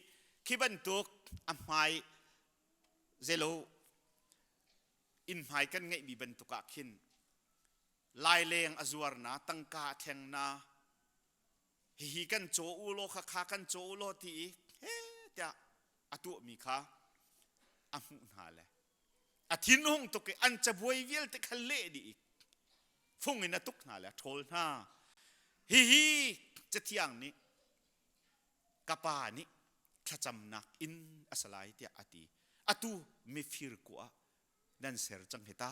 khi bantuk a hmai zelo inn hmai kan ngeihmi bantuk ah khin. Laileng a zuar na, tangka a thleng na, hihi kan caw u law khakha kan caw u law ti i he tiah a tuahmi kha a hmuh hna le a thinhung tuk i an cabuai vialte kha leh dih i fung in a tuk hna le a ṭhawl hna. Hihi Cathiang nih ka pa nih thlacamnak inn a si lai tiah a ti. Atu mifir kua nan ser cang hi ta.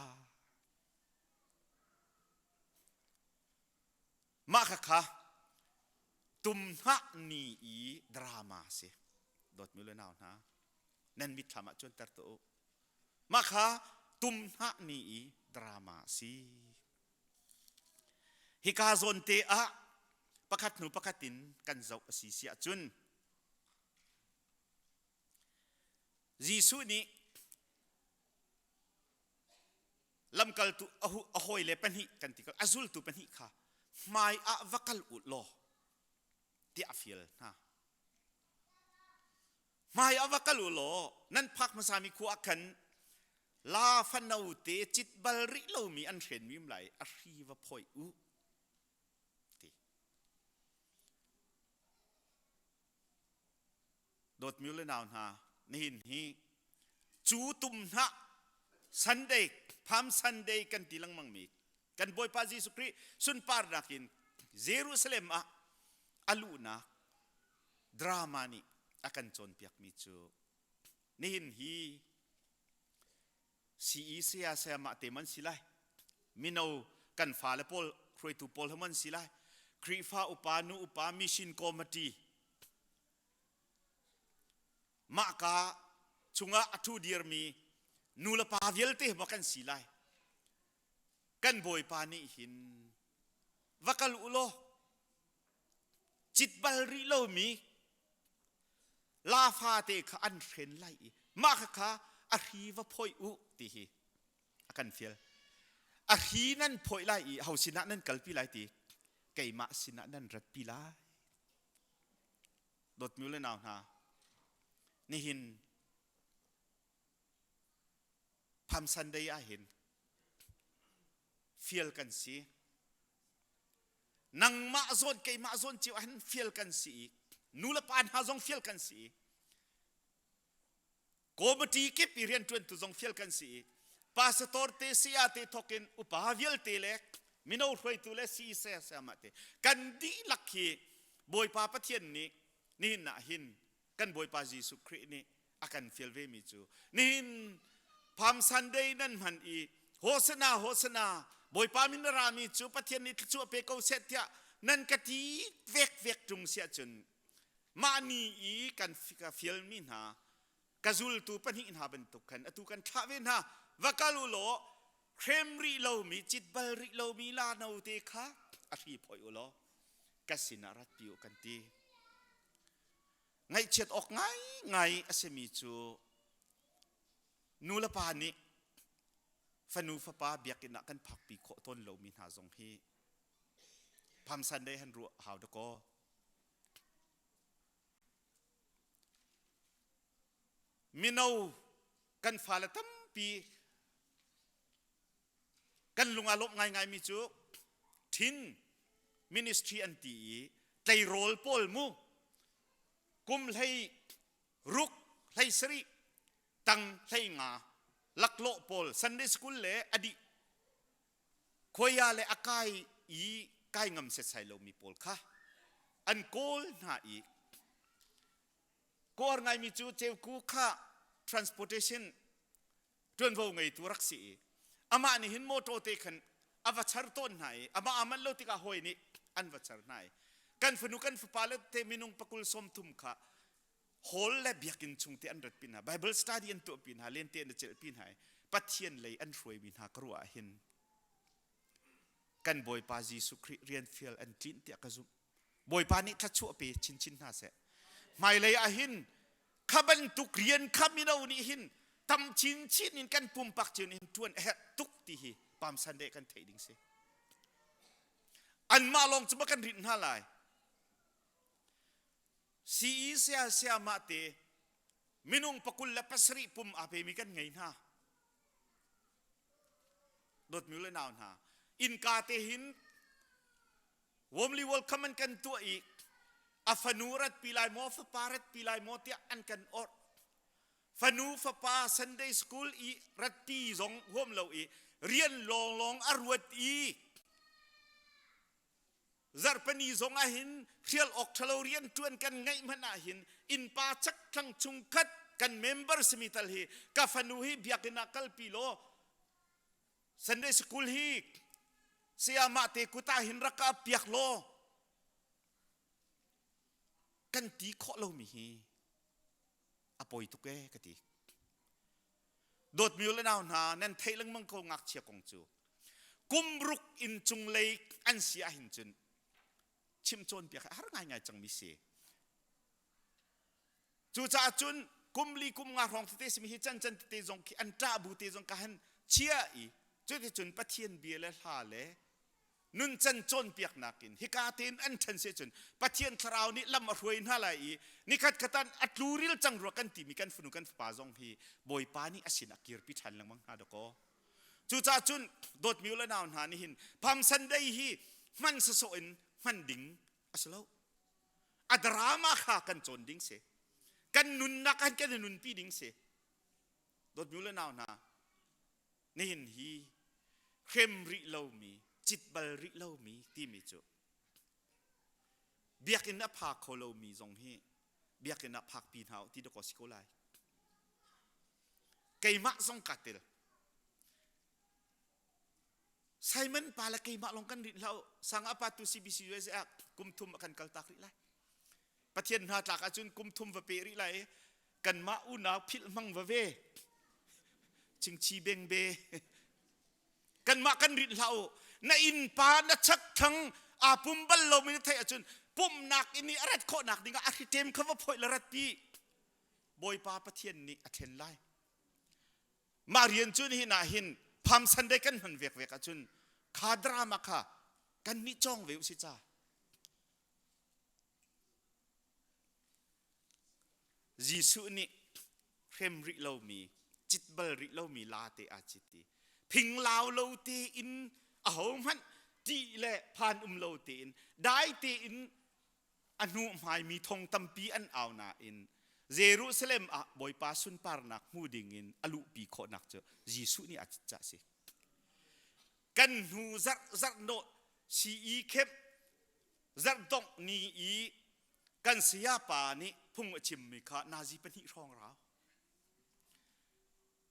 Mah khakha tumhnah ni i drama si. Dawtmi le nau hna, nan mitthlam ah cuanter tuah u. Mah kha tumhnah ni i drama si. Hika zawn te ah pakhat hnu pakhat in kan zoh a si si ahcun Jesuh nih lamkaltu a hawile pahnih kan ti ko a zultu pahnih kha hmai ah va kal u law tiah a fial hna. Hmai ah va kal u law nan phak hmasami khua ah khan la fano te cit bal rih lomi an hrenmi um lai a hri va phoih u ti. Dawtmi le nau hna, nihin hi cu tum hnah Sunday, Palm Sunday kan ti lengmang mi kan Bawipa Jesuh Khrih sunparnak in Jerusalem ah a luhnak drama nih a kan cawnpiakmi cu nihin hi CE saya sayamah te man si lai mino kan fale pawl hruaitu pawl he man si lai Khrihfa upa nu upa mission committee Mahka chungah a ṭhu dirmi nu le pa vialte maw kan si lai? Kan Bawipa nih hin va kal u law cit bal rih lomi la fate kha an hren lai i mah kha a hri va phawih u ti hi a kan fial. A hri nan phawih lai i ho sinah nan kalpi lai ti keimah sinah nan ratpi lai. Dawtmi le nau hna, nihin Palm Sunday ah hin fial kan si. Nangmah zawn keimah zawn cio ah hin fial kan si i nu le pa hna zong fial kan si i Committee kip i rianṭuantu zong fial kan si i pastor te saya te thawk in upa vialte le mino hruaitu le si saya sayamah te kan dihlak hi Bawipa Pathian nih nihin ah hin kan Bawipa Jesuh Khrih nih a kan fial ve mi cu nihin Palm Sunday nan hman i Hosana Hosana Bawipa min a rami cu Pathian nih thluachuah pe ko seh tiah nan ka ti vek vek ṭung siah cun Mah ni i kan ka fialmi hna ka zultu pahnih hna bantuk khan atu kan thlah ve hna. Va kal u law hrem rih lomi cit bal rih lomi la note kha a hri phoih u law ka sinah ratpi u kan ti. Ngaihchiat awk ngaingai a simi cu nu le pa nih fanu fapa biakinn ah kan phakpi khawh tawn lomi hna zong hi Palm Sunday han ruah hau dakaw. Mino kan fale tampi kan lung aa lawmh ngaingaimi cu ṭhin ministry an ti i tleirawl pawl mu kum hlei ruk hlei sarih tang hlei nga laklawh pawl Sunday school le a dih Khuaia le a kai i kai ngam setsai lomi pawl kha an kawl hna i kawr ngaimi cu ceuku kha transportation ṭuanvo ngeitu rak si i amah nih hin motor te khan a va char tawn hna i amah aa manh lo tikah hawi nih an va char hna i kan fanu kan fapa le te minung pakul sawmthum kha hall le biakinn chung te an rat pi hna Bible study an tuah pi hna lente an i celh pi hna i Pathian lei an hruaimi hna ka ruah ah hin kan Bawipa Jesuh Khrih rian fial an tlinh tiah ka zumh Bawipa nih thluachuah pe chinchin hna seh hmailei ah hin kha bantuk rian kha mino nih hin tam chinchin in kan pumpak cio nih hin ṭuan a herh tuk ti hi Palm Sunday kan theih ding si anmah lawng cu ma kan rinh hna lai Sii saya sayamah te minung pakul le pasarih pum aa pemi kan ngei hna. Dawtmi le nau hna. Innka te hin warmly welcome an kan tuah i a fanu rat pi lai maw fapa rat pi lai maw tiah an kan orh. Fanu fapa Sunday school i ratpi zong huam lo i rian lawnglawng a ruat i zarhpini zong ah hin hrial awk ṭhalo rian ṭuan kan ngeih hmanh ah hin innpa chakthlang chungkhat kan member simi tal hi ka fanu hi biakinn ah kalpi law Sunday school hi sayamah te kut ah hin rak ka piak law kan ti khawh lomi hi a poi tuk ee ka ti. Dawtmi u le nau hna nan theih lengmang ko ngakchia kong cu. Kum ruk in cunglei an si ahhin cun chim cawnpiak har ngaingai cangmi si. Cucaah cun kum li kum nga hrawng tete simi hi can can tete zong khi an ṭah bu te zong ka han chia i cuticun Pathian bia le hla le nuncan cawnpiaknak in hika tein an ṭhen si cun Pathian thlarau nih lam a hruai hna lai i nikhat khatan a tluril cang rua kan timi kan fanu kan fapa zong hi Bawipa nih a sin a kirpi ṭhan lengmang hna dakaw. Cucaah cun dawtmi u le nau hna nih hin Palm Sunday hi hman sawsawh in hman ding a si lo. A drama kha kan cawn ding si. Kan nunnak han kan i nunpi ding si. Dawtmi u le nau hna nihin hi hrem rih lomi cit bal rih lomi timi cu biakinn a pha kho lomi zong hi biakinn ah phakpi hna u ti dakaw si ko lai. Keimah zong kaa tel. Simon pa le keimah lawng kan rinh hlah sang apa tu CBC USA ah kum thum a kan kal tak rih lai. Pathian hna tlak ahcun kum thum va pe rih lai kanmah unau philh hmang va ve chingchi beng be kanmah kan rinh hlah u na innpa na chak thlang aa pum bal lo mi na theih ahcun pumnak in i a rat khawhnak dingah a hritem kha va phoih le rat pi Bawipa Pathian nih a thlen lai mah rian cu nihin ah hin Palm Sunday kan hman vek vek ahcun kha drama kha kan nih cawng ve u si ca Jesuh nih hrem rih lomi, cit bal rih lomi la te aa cit i phinglau lo tein ahohmanh ṭih le phan um lo tein dai tein a hnu hmaimi thong tampi an au nain Jerusalem ah Bawipa sunparnak hmu dingin a luhpi khawhnak cu Jesuh nih a cit cah si. Kan hnu zarh zarh nawh CE camp zarh dongh ni i kan sayapa nih phung a chimmi kha nazi pahnih hrawng rau.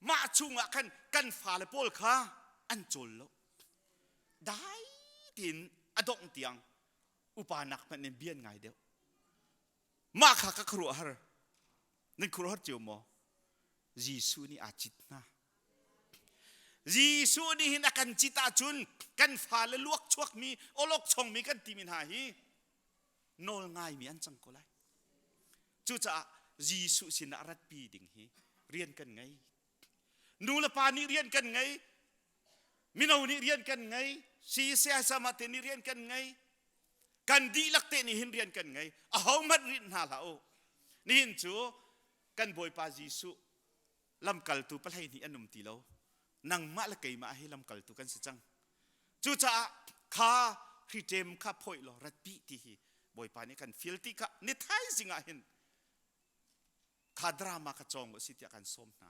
Mah chungah khan kan fale pawl kha an cawl lo. Dai tein a dongh tiang upa nak hmanh in bian ngai deuh. Mah kha ka khuaruahhar. Nan khuaruahhar cio maw? Jesuh nih aa cit hna. Jesuh nih hin a kan cit ahcun kan fale luak chuakmi, awlok chongmi kan timi hna hi nawl ngaimi an cang ko lai. Cucaah Jesuh sinah ratpi ding hi rian kan ngei. Nu le pa nih rian kan ngei. Mino nih rian kan ngei. Si siasama te nih rian kan ngei. Kan dihlak te nih hin rian kan ngei. Ahohmanh rinh hna hlah u. Nihin cu kan Bawipa Jesuh lamkaltu pahlei nih an um ti lo. Nangmah le keimah hi lamkaltu kan si cang. Cucaah kha hriṭem kha phawih law ratpi ti hi Bawipa nih kan feel ti kha ni thaizing ah hin kha drama kha cawng u si tiah kan sawm hna.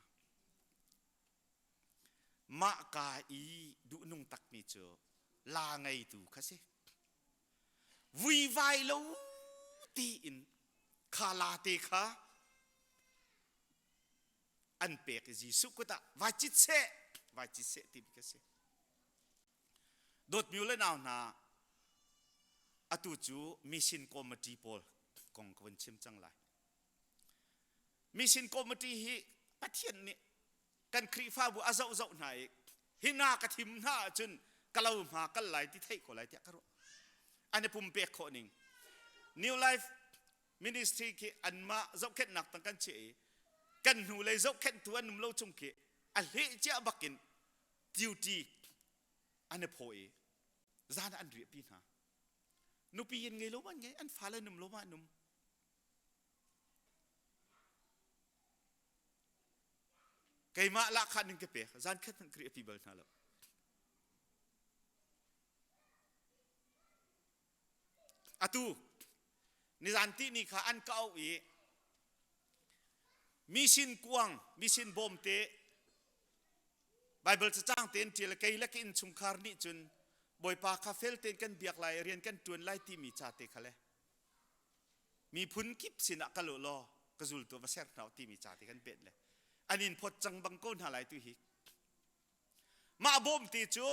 Mah ka i duhnung takmi cu la ngeitu kha si. Vuivai lo tiin kha la te kha an pek i Jesuh kut ah vai cit seh, vai cit seh timi kha si. Dawtmi u le nau hna, atu cu mission committee pawl kong ka vun chim cang lai. Mission committee hi Pathian nih kan Khrihfabu a zoh zoh hna i hi hna ka thim hna ahcun ka lo hma kal lai ti theih ko lai tiah ka ruah. An i pumpek khawh ning. New Life Ministry khi anmah zohkhenhnak tang kan chiah i kan hnulei zohkhenhtu an um lo chung khi a hleh cia bakin duty an i phaw i zan ah an riahpi hna. Nupi in ngei lo ma an ngei, an fale num lo ma an um. Keimah lahkhah ning ka pek, zan khat hmanh ka riahpi bal hna lo. Atu nizan ti ni kha an ka auh i mi sin kuang mi sin bawm te Bible cacang tein ṭial kei le ka innchungkhar nih cun Bawipa kha fel tein kan biak lai rian kan ṭuan lai timi ca te kha le miphun kip sinah kal u law ka zultu va ser hna u timi ca te kan pet le an in phawt cang bang ko hna lai tu hi. Mah bawmte cu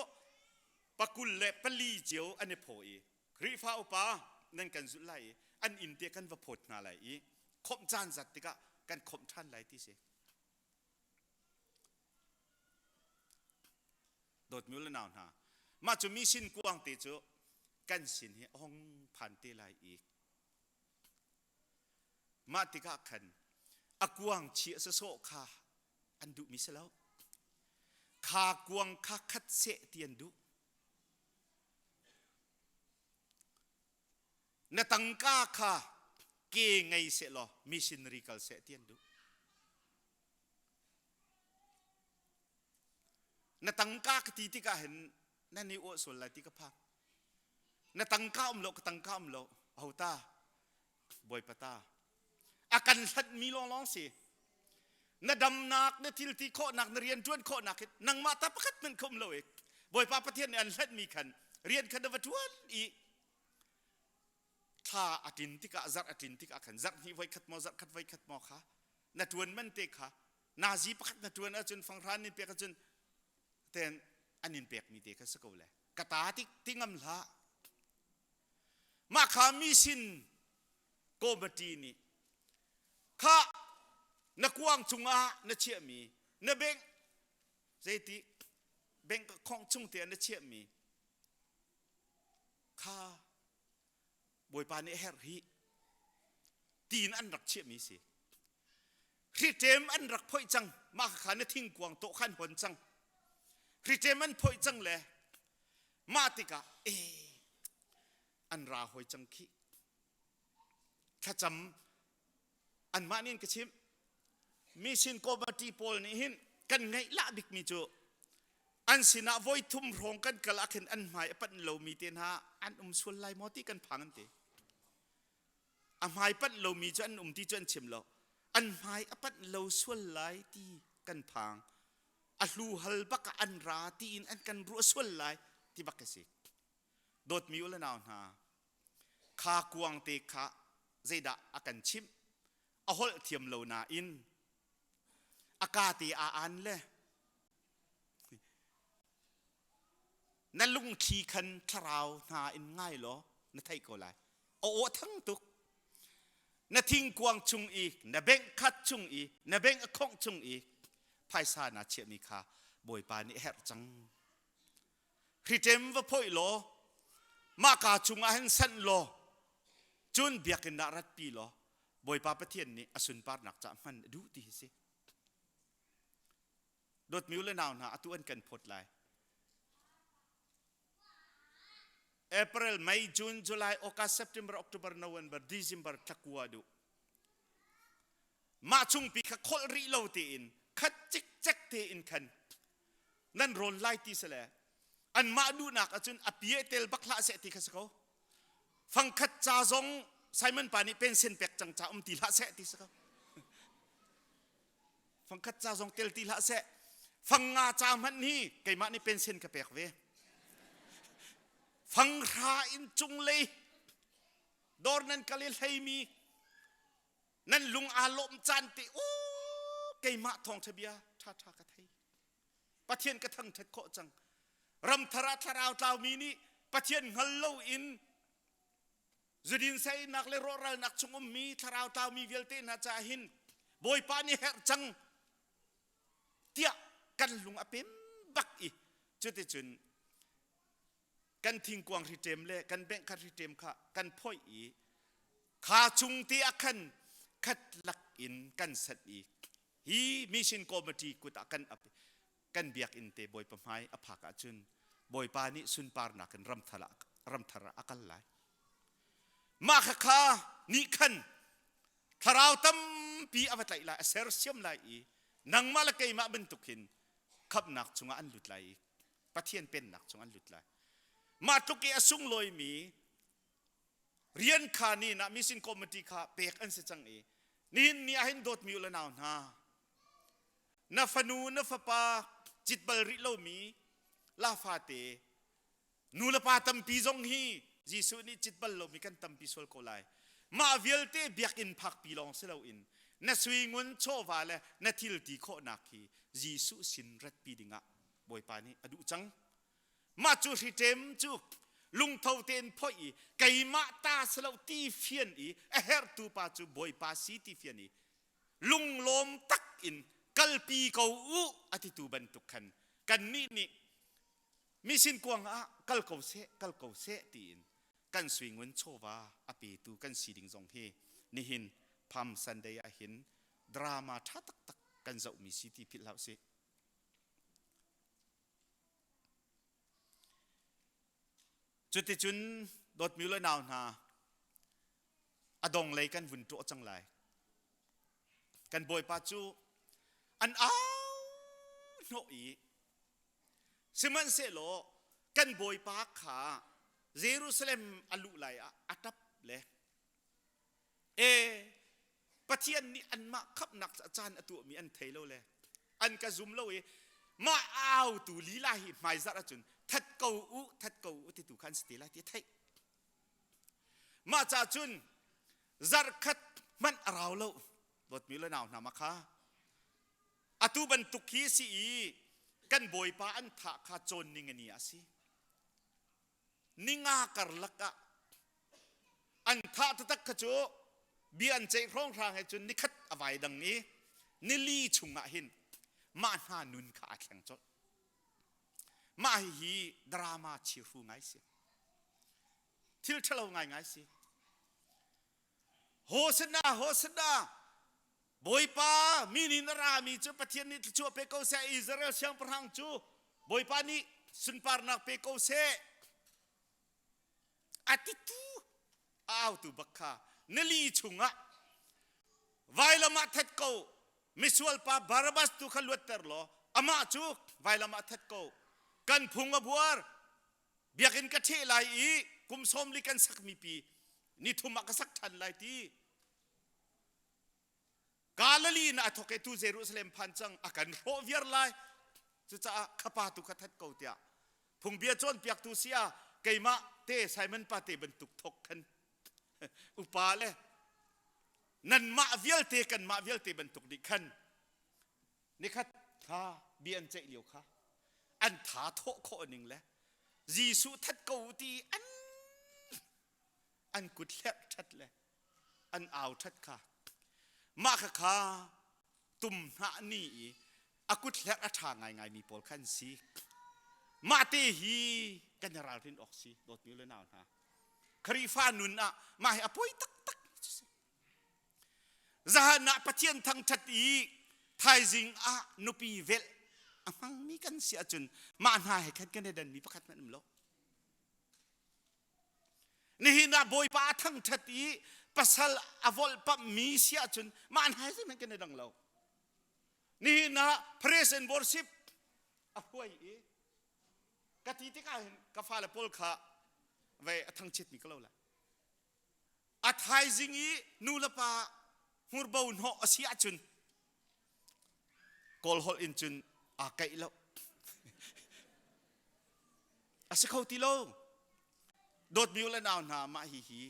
pakul le pali cio an i phaw i Khrihfa upa nan kan zulh lai i an inn te kan va phawt hna lai i khawmh caan zat tikah kan khawmh ṭhan lai ti si. Dawtmi le nau hna, mah cu mi sin kuang te cu kan sin hi a hong phan te lai i mah tikah khan a kuang chiah sawsawh kha an duhmi si lo. Kha kuang kha khat seh ti an duh. Na tangka kha ke ngei seh law missionary kal seh ti an duh. Na tangka ka ti tikah hin nan i uah sual lai ti ka phang. Na tangka um lo ka tangka um lo ho ta Bawipa ta a kan hlatmi lawnglawng si. Na damnak na thil ti khawhnak na rian ṭuan khawhnak hi nangmah ta pakhat hmanh kha um lo i Bawipa Pathian nih an hlatmi khan rian khan na va ṭuan i thla a tlin tikah zarh a tlin tikah khan zarh hnih voi khat maw zarh khat voi khat maw kha na ṭuan man te kha nazi pakhat na ṭuan ahcun fanghra nin pek ahcun ten an in pekmi te kha si ko le ka ta ti ti ngam hlah mah kha mi sin committee nih kha na kuang cungah na chiahmi na bank zeiti bank khong chung te na chiahmi kha Bawipa nih a herh hi tiin an rak chiahmi si. Hriṭem an rak phoih cang mah kha na thingkuang tawh khan hon cang. Hriṭem an phoih cang le mah tikah e an ra hoi cang khi. Thlacam anmah nih an ka chimh. Mission committee pawl nih hin kan ngaih lah bikmi cu an sinah voi thum hrawng kan kal ah khin an hmai a panh lomi te hna an um sual lai maw ti kan phang an ti. A hmai panh lomi cu an um ti cu an chim lo. An hmai a panh lo sual lai ti kan phang. A hlu hal bak ah an ra tiin an kan ruah sual lai ti bak a si. Dawtmi u le nau hna, kha kuang te kha zeidah a kan chimh? A holh thiam lo nain a ka te aa aan le na lungthli khan thlarau hna in ngai law na theih ko lai. A aw thang tuk. Na thingkuang chung i na bengh khat chung i na bengh a khongh chung i phaisa naa chiahmi kha Bawipa nih a herh cang. Hriṭem va phoih law mahka chungah hin sanh law cun biakinn ah ratpi law Bawipa Pathian nih a sunparnak caah hman a duh ti hi si. Dawtmi u le nau hna atu an kan phawt lai. April, May, June, July, August, September, October, November, December thlakua duh. Mah chungpi kha kholh rih lo tein khat cikcek tein khan nan rawn lai ti si le anmah duhnak ahcun a pie tel bak hlah seh ti kha si ko. Fangkhat ca zong Simon pa nih pension pek cang ca um ti hlah seh ti si ko. Fangkhat ca zong tel ti hlah seh. Fang nga ca hmanh hi keimah nih pension ka pek ve. Fanghra in cunglei dawr nan kal i hleimi nan lung aa lawm caan te u keimah thawngṭha bia ṭha ṭha ka thei. Pathian ka thangṭhat khawh cang. Ramthar ah thlarau tlaumi nih Pathian hngal loin zudin seinak le rawhralnak chung ummi thlarau tlaumi vialte hna caah hin Bawipa nih herh cang tiah kan lung a pem bak i cuticun kan thingkuang hriṭem le kan bengh khat hriṭem kha kan phoih i kha chung te ah khan khat lak in kan sat i hi mission committee kut ah kan ap kan biakinn te Bawipa hmai a phak ahcun Bawipa nih sunparnak in ramthar ah ramthar ah a kal lai mah khakha nih khan thlarau tampi a va tlaih lai a sersiam lai i nangmah le keimah bantuk hin khamhnak chungah an lut lai i Pathian pennak chung an lut lai. Mah tluk i a sunglawimi. Rian kha ni na mission committee kha pek an si cang i nihin ni ah hin dawtmi u le nau hna na fanu na fapa cit bal rih lomi la fate nu le pa tampi zong hi Jesuh nih cit bal lomi kan tampi sual ko lai. Mah vialte biakinn phakpi lawng si loin na suingun chawva le na thil ti khawhnak hi Jesuh sin ratpi dingah Bawipa nih a duh cang. Mah cu hriṭem cu lungtho tein phoih i keimah ta si lo ti fian i a herhtu pa cu Bawipa si ti fian i lunglawm tak in kalpi ko u a titu bantuk khan kannih nih Misin kuang ah kal ko seh, kal ko seh tiin kan suingun chawva a petu kan si ding zong hi nihin Palm Sunday ah hin drama ṭha taktak kan zohmi si ti philh hlah usih. Cuticun dawtmi le nau hna a dong lei kan vun ṭawh cang lai. Kan Bawipa cu an au hnawh i Sihmanhsehlaw kan Bawipa kha Jerusalem a luh lai ah a ṭap le e Pathian nih anmah khamhnak caan a tuahmi an thei lo le an ka zum lo i mah autu lila hi hmaizarh ahcun that ko u that ko u titu kha an si te lai ti a theih. Mah ca cun zarhkhat hmanh a rau lo dawtmi le nau hna ma kha Atu bantuk hi si i kan bawipa an thah kha cawn ning a ni a si. Ninga karlak ah an thah taktak kha cu bia an ceih hrawnghrang he cun nikhat a vai dang i nili chungah hin mah hna nun kha aa thleng colh. Mah hihi drama chihru ngai si. Thil ṭhalo ngaingai si. Hosana, Hosana, Bawipa mi nih na rami cu Pathian nih thluachuah pe ko seh Israel siangpahrang cu Bawipa nih sunparnak pe ko seh a titu a autu bak kha nili chungah vailam ah that ko misual pa Barabbas tu kha luatter law amah cu vailam ah that ko kan phung a buar biakinn ka ṭheh lai i kum sawmli kan sakmi pi ni thum ah ka sak ṭhan lai ti Galilee in a thawk i tu Jerusalem phan cang a kan hrawh viar lai cucaah khapa tu kha that ko tiah phungbia cawnpiaktu si ah keimah te Simon pa te bantuk thawk khan upa le nanmah vialte kanmah vialte bantuk nih khan nikhat kha bia an ceih lio kha an tha thawh khawh ning le Jesuh that ko ti an an kut hlerh ṭhat le an au ṭhat kha mah kha kha tum hnah ni i a kut hlerh a ṭha ngaingai mi pawl kha an si mah te hi kan i ralrin awk si dawtmi le nau hna Khrihfa nun ah mah hi a poi taktak si zahan ah Pathian thangṭhat i thaizing ah nupi velh a hmangmi kan si ahcun mah hna he khan kan i danmi pakhat hmanh um lo Nihin ah Bawipa a thangṭhat i pasal a volhpamhmi si ahcun mah hna he zeihmanh kan i dang lo. Nihin ah praise and worship a hruai i ka ti tikah hin ka fale pawl kha vei a thangchiatmi ka lo lai. A thaizing i nu le pa hmurbo hnawh a si ahcun Kawl holh in cun aa kaih lo. A si kho ti lo. Dawtmi u le nau hna mah hi hi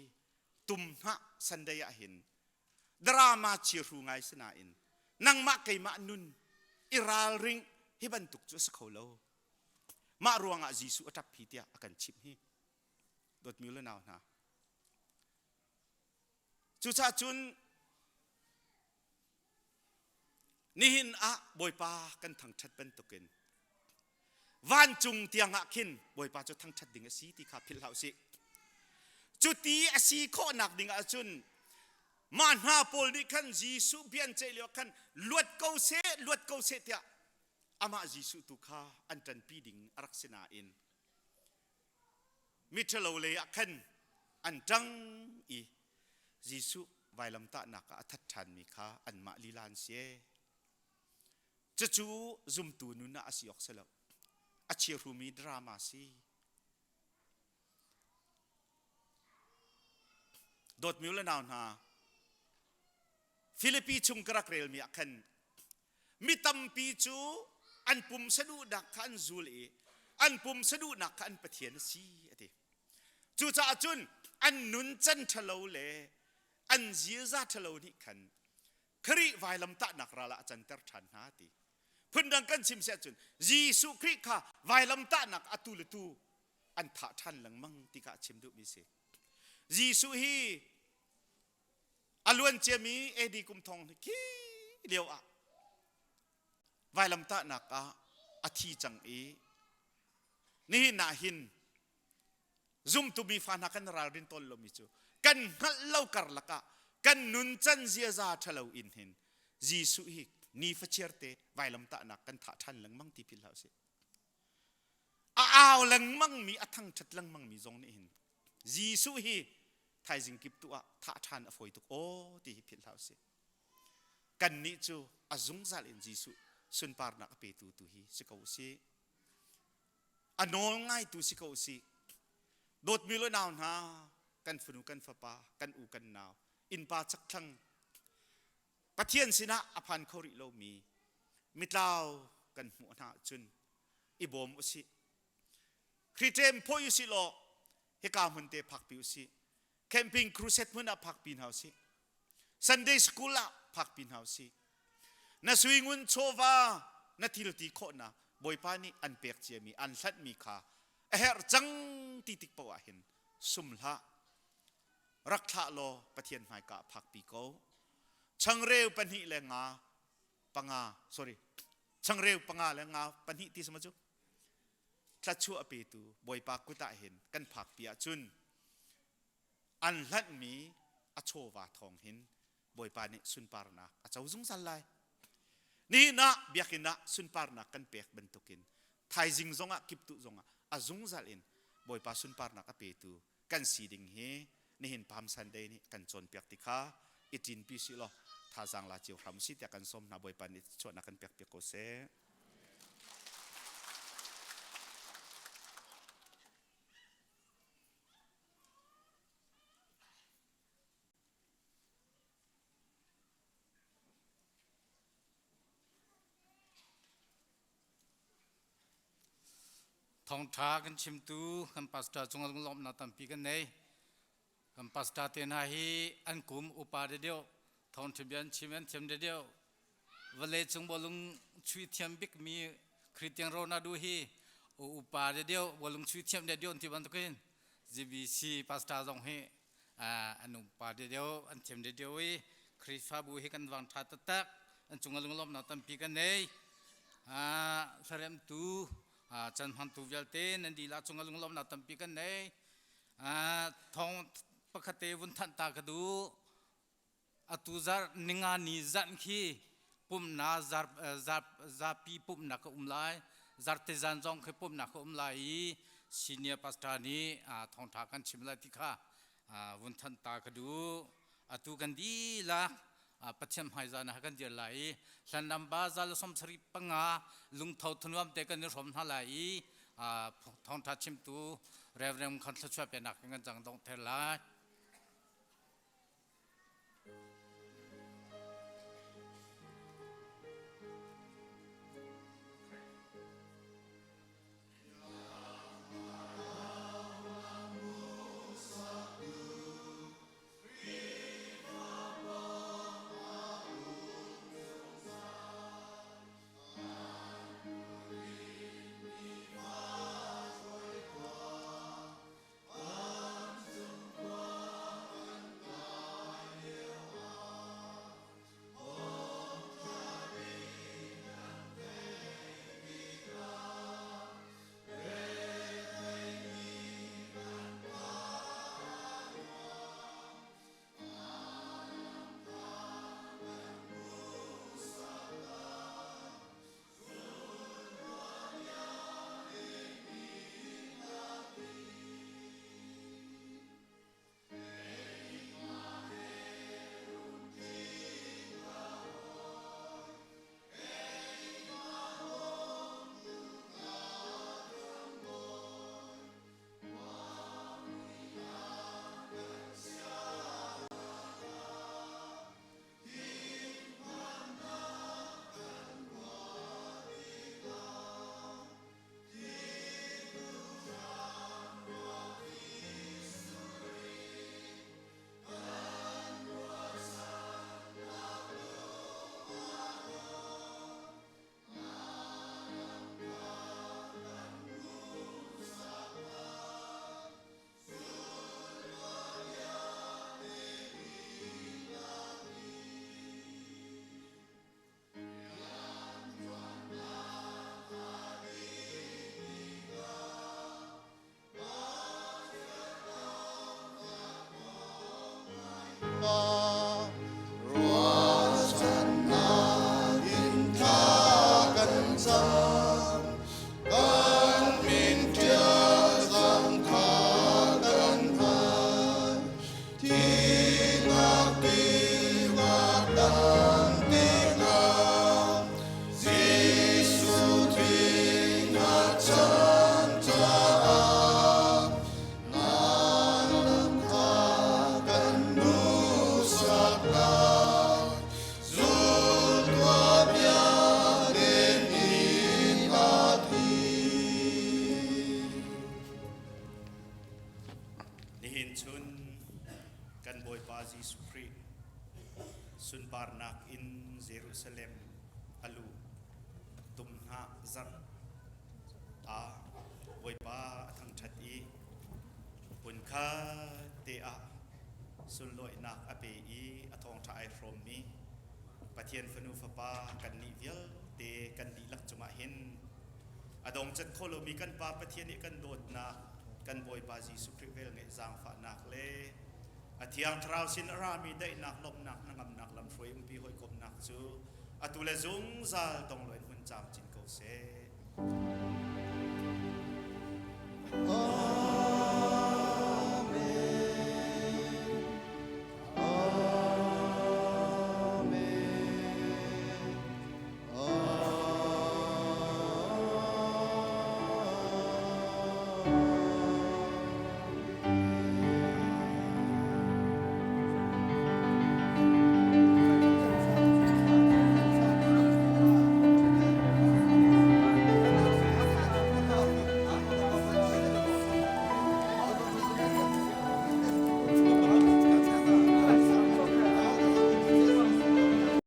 tum hnah Sunday ah hin drama chiahru ngai si nain nangmah keimah nun i ralring hi bantuk cu a si kho lo. Mah ruangah Jesuh a ṭap hi tiah a kan chimh hi. Dawtmi u le nau hna. Cucaah cun Nihin ah Bawipa kan thangṭhat bantukin vancung tiangah khin Bawipa cu thangṭhat ding a si ti kha philh hlah usih. Cuti a si khawhnak ding ahcun mah hna pawl nih khan Jesuh bia an ceih lio khan luat ko seh, luat ko seh tiah amah Jesuh tu kha an ṭanpi ding a rak si nain miṭhalo lei ah khan an ṭang i Jesuh vailamtahnak ah a that ṭhanmi kha anmah lila an si. Cucu zumtu nun ah a si awk si lo. A chiahrumi drama si. Dawtmi u le nau hna, Filipi chung ka rak relmi ah khan mi tampi cu an pumsa duhnak kha an zul i an pumsa duhnak kha an pathian a si a ti. Cucaah cun an nuncan ṭhalo le an ziaza ṭhalo nih khan Khrih vailamtahnak ral ah a canter ṭhan hna ti. Phundang kan chim si ahcun Jesuh Khrih kha vailamtahnak atu le tu an thah ṭhan lengmang ti kha a chim duhmi si. Jesuh hi a luan ciami AD kum thong khi lio ah vailamtahnak ah a thi cang i nihin ah hin zumtu mi fa hna kan ralrin tawn lomi cu kan hngalh lo karlak ah kan nuncan ziaza ṭhalo in hin Jesuh hi ni fachiar te vailamtahnak kan thah ṭhan lengmang ti philh hlah usih. A au lengmang mi a thangṭhat lengmang mi zong nih hin Jesuh hi thaizing kip tu ah thah ṭhan a fawi tuk aw ti hi philh hlah usih. Kannih cu a zungzal in Jesuh sunparnak a petu tu hi si ko usih. A nawl ngaitu si ko usih. Dawtmi le nau hna, kan fanu kan fapa, kan u kan nau, innpa chakthlang Pathian sinah a phan kho rih lomi mitlau kan hmuh hna ahcun i bawm usih. Khriṭem phawi usih law hika hmun te phakpi usih. Camping crusade hmun ah phakpi hna usih. Sunday school ah phakpi hna usih. Na suingun chawva na thilti khawhnak Bawipa nih an pek ciami an hlanhmi kha a herh cang ti tik paoh ah hin sum hlah. Rak thlah law Pathian hmaika ah phakpi ko. Changreu pahnih le nga panga sorry changreu panga le nga pahnih ti sama cu thlachuah petu Bawipa kut ah hin kan phakpi ahcun an hlanhmi a chawva thawng hin Bawipa nih sunparnak a co zungzal lai. Nihin ah biakinn ah sunparnak kan pek bantukin thaizing zongah kiptuh zongah a zungzal in Bawipa sunparnak a petu kan si ding hi nihin Palm Sunday nih kan cawnpiak ti kha i ṭinpi sih law thazaang la cio hram si tiah kan sawm hna Bawipa nih chuahnak kan pek piak ko seh. Thawngṭha kan chimtu kan pastor cungah lawmhnak tampi kan nei. Kan pastor te hna hi an kum upa deuh thawngṭha bia an chim an thiam deuh. Vawlei cung bawlung chuih thiam bikmi Christian Ronaldo hi upa deuh bawlung chuih thiam deuh ti bantukin GBC pastor zong hi an upa deuh an thiam deuh i Khrihfabu hi kan vang ṭha taktak an cungah lunglawmhnak tampi kan nei hlaremtu chan hmangtu vialte nan dihlak cungah lunglawmhnak tampi kan nei thawng pakhat te vun thanh ta ka duh atu zar ninga ni zan khi pumhnak zar zar zapi pumhnak ka um lai zarte zan zong khi pumhnak ka um lai i senior pastor nih thawngtha kan chim lai ti kha vun thanh ta ka duh atu kan dihlak Pathian hmaizah na kan dir lai i hlan lamba zal som sari panga lungtho thunuam te kan i hrom hna lai i thawngtha chimtu Reverend Khan thluachuah penak kan cang dong ther lai. Sunparnak in Jerusalem a luh tumhnah zarh ah Bawipa a thangṭhat i hmunkhat te ah sunlawihnak a pe i a thawngṭha ai hrawmmi Pathian fanu fapa kannih vialte kan dihlak cungah hin a dongcat kho lomi kan Pa Pathian nih kan dawtnak kan Bawipa Jesuh Khrih velngeih zaangfahnak le A Thiang Thlarau sin a rami daihnak, lawmhnak, hnangamnak lamhruai umpi hawikomhnak cu atu le zungzal dong loin hun camcin ko seh.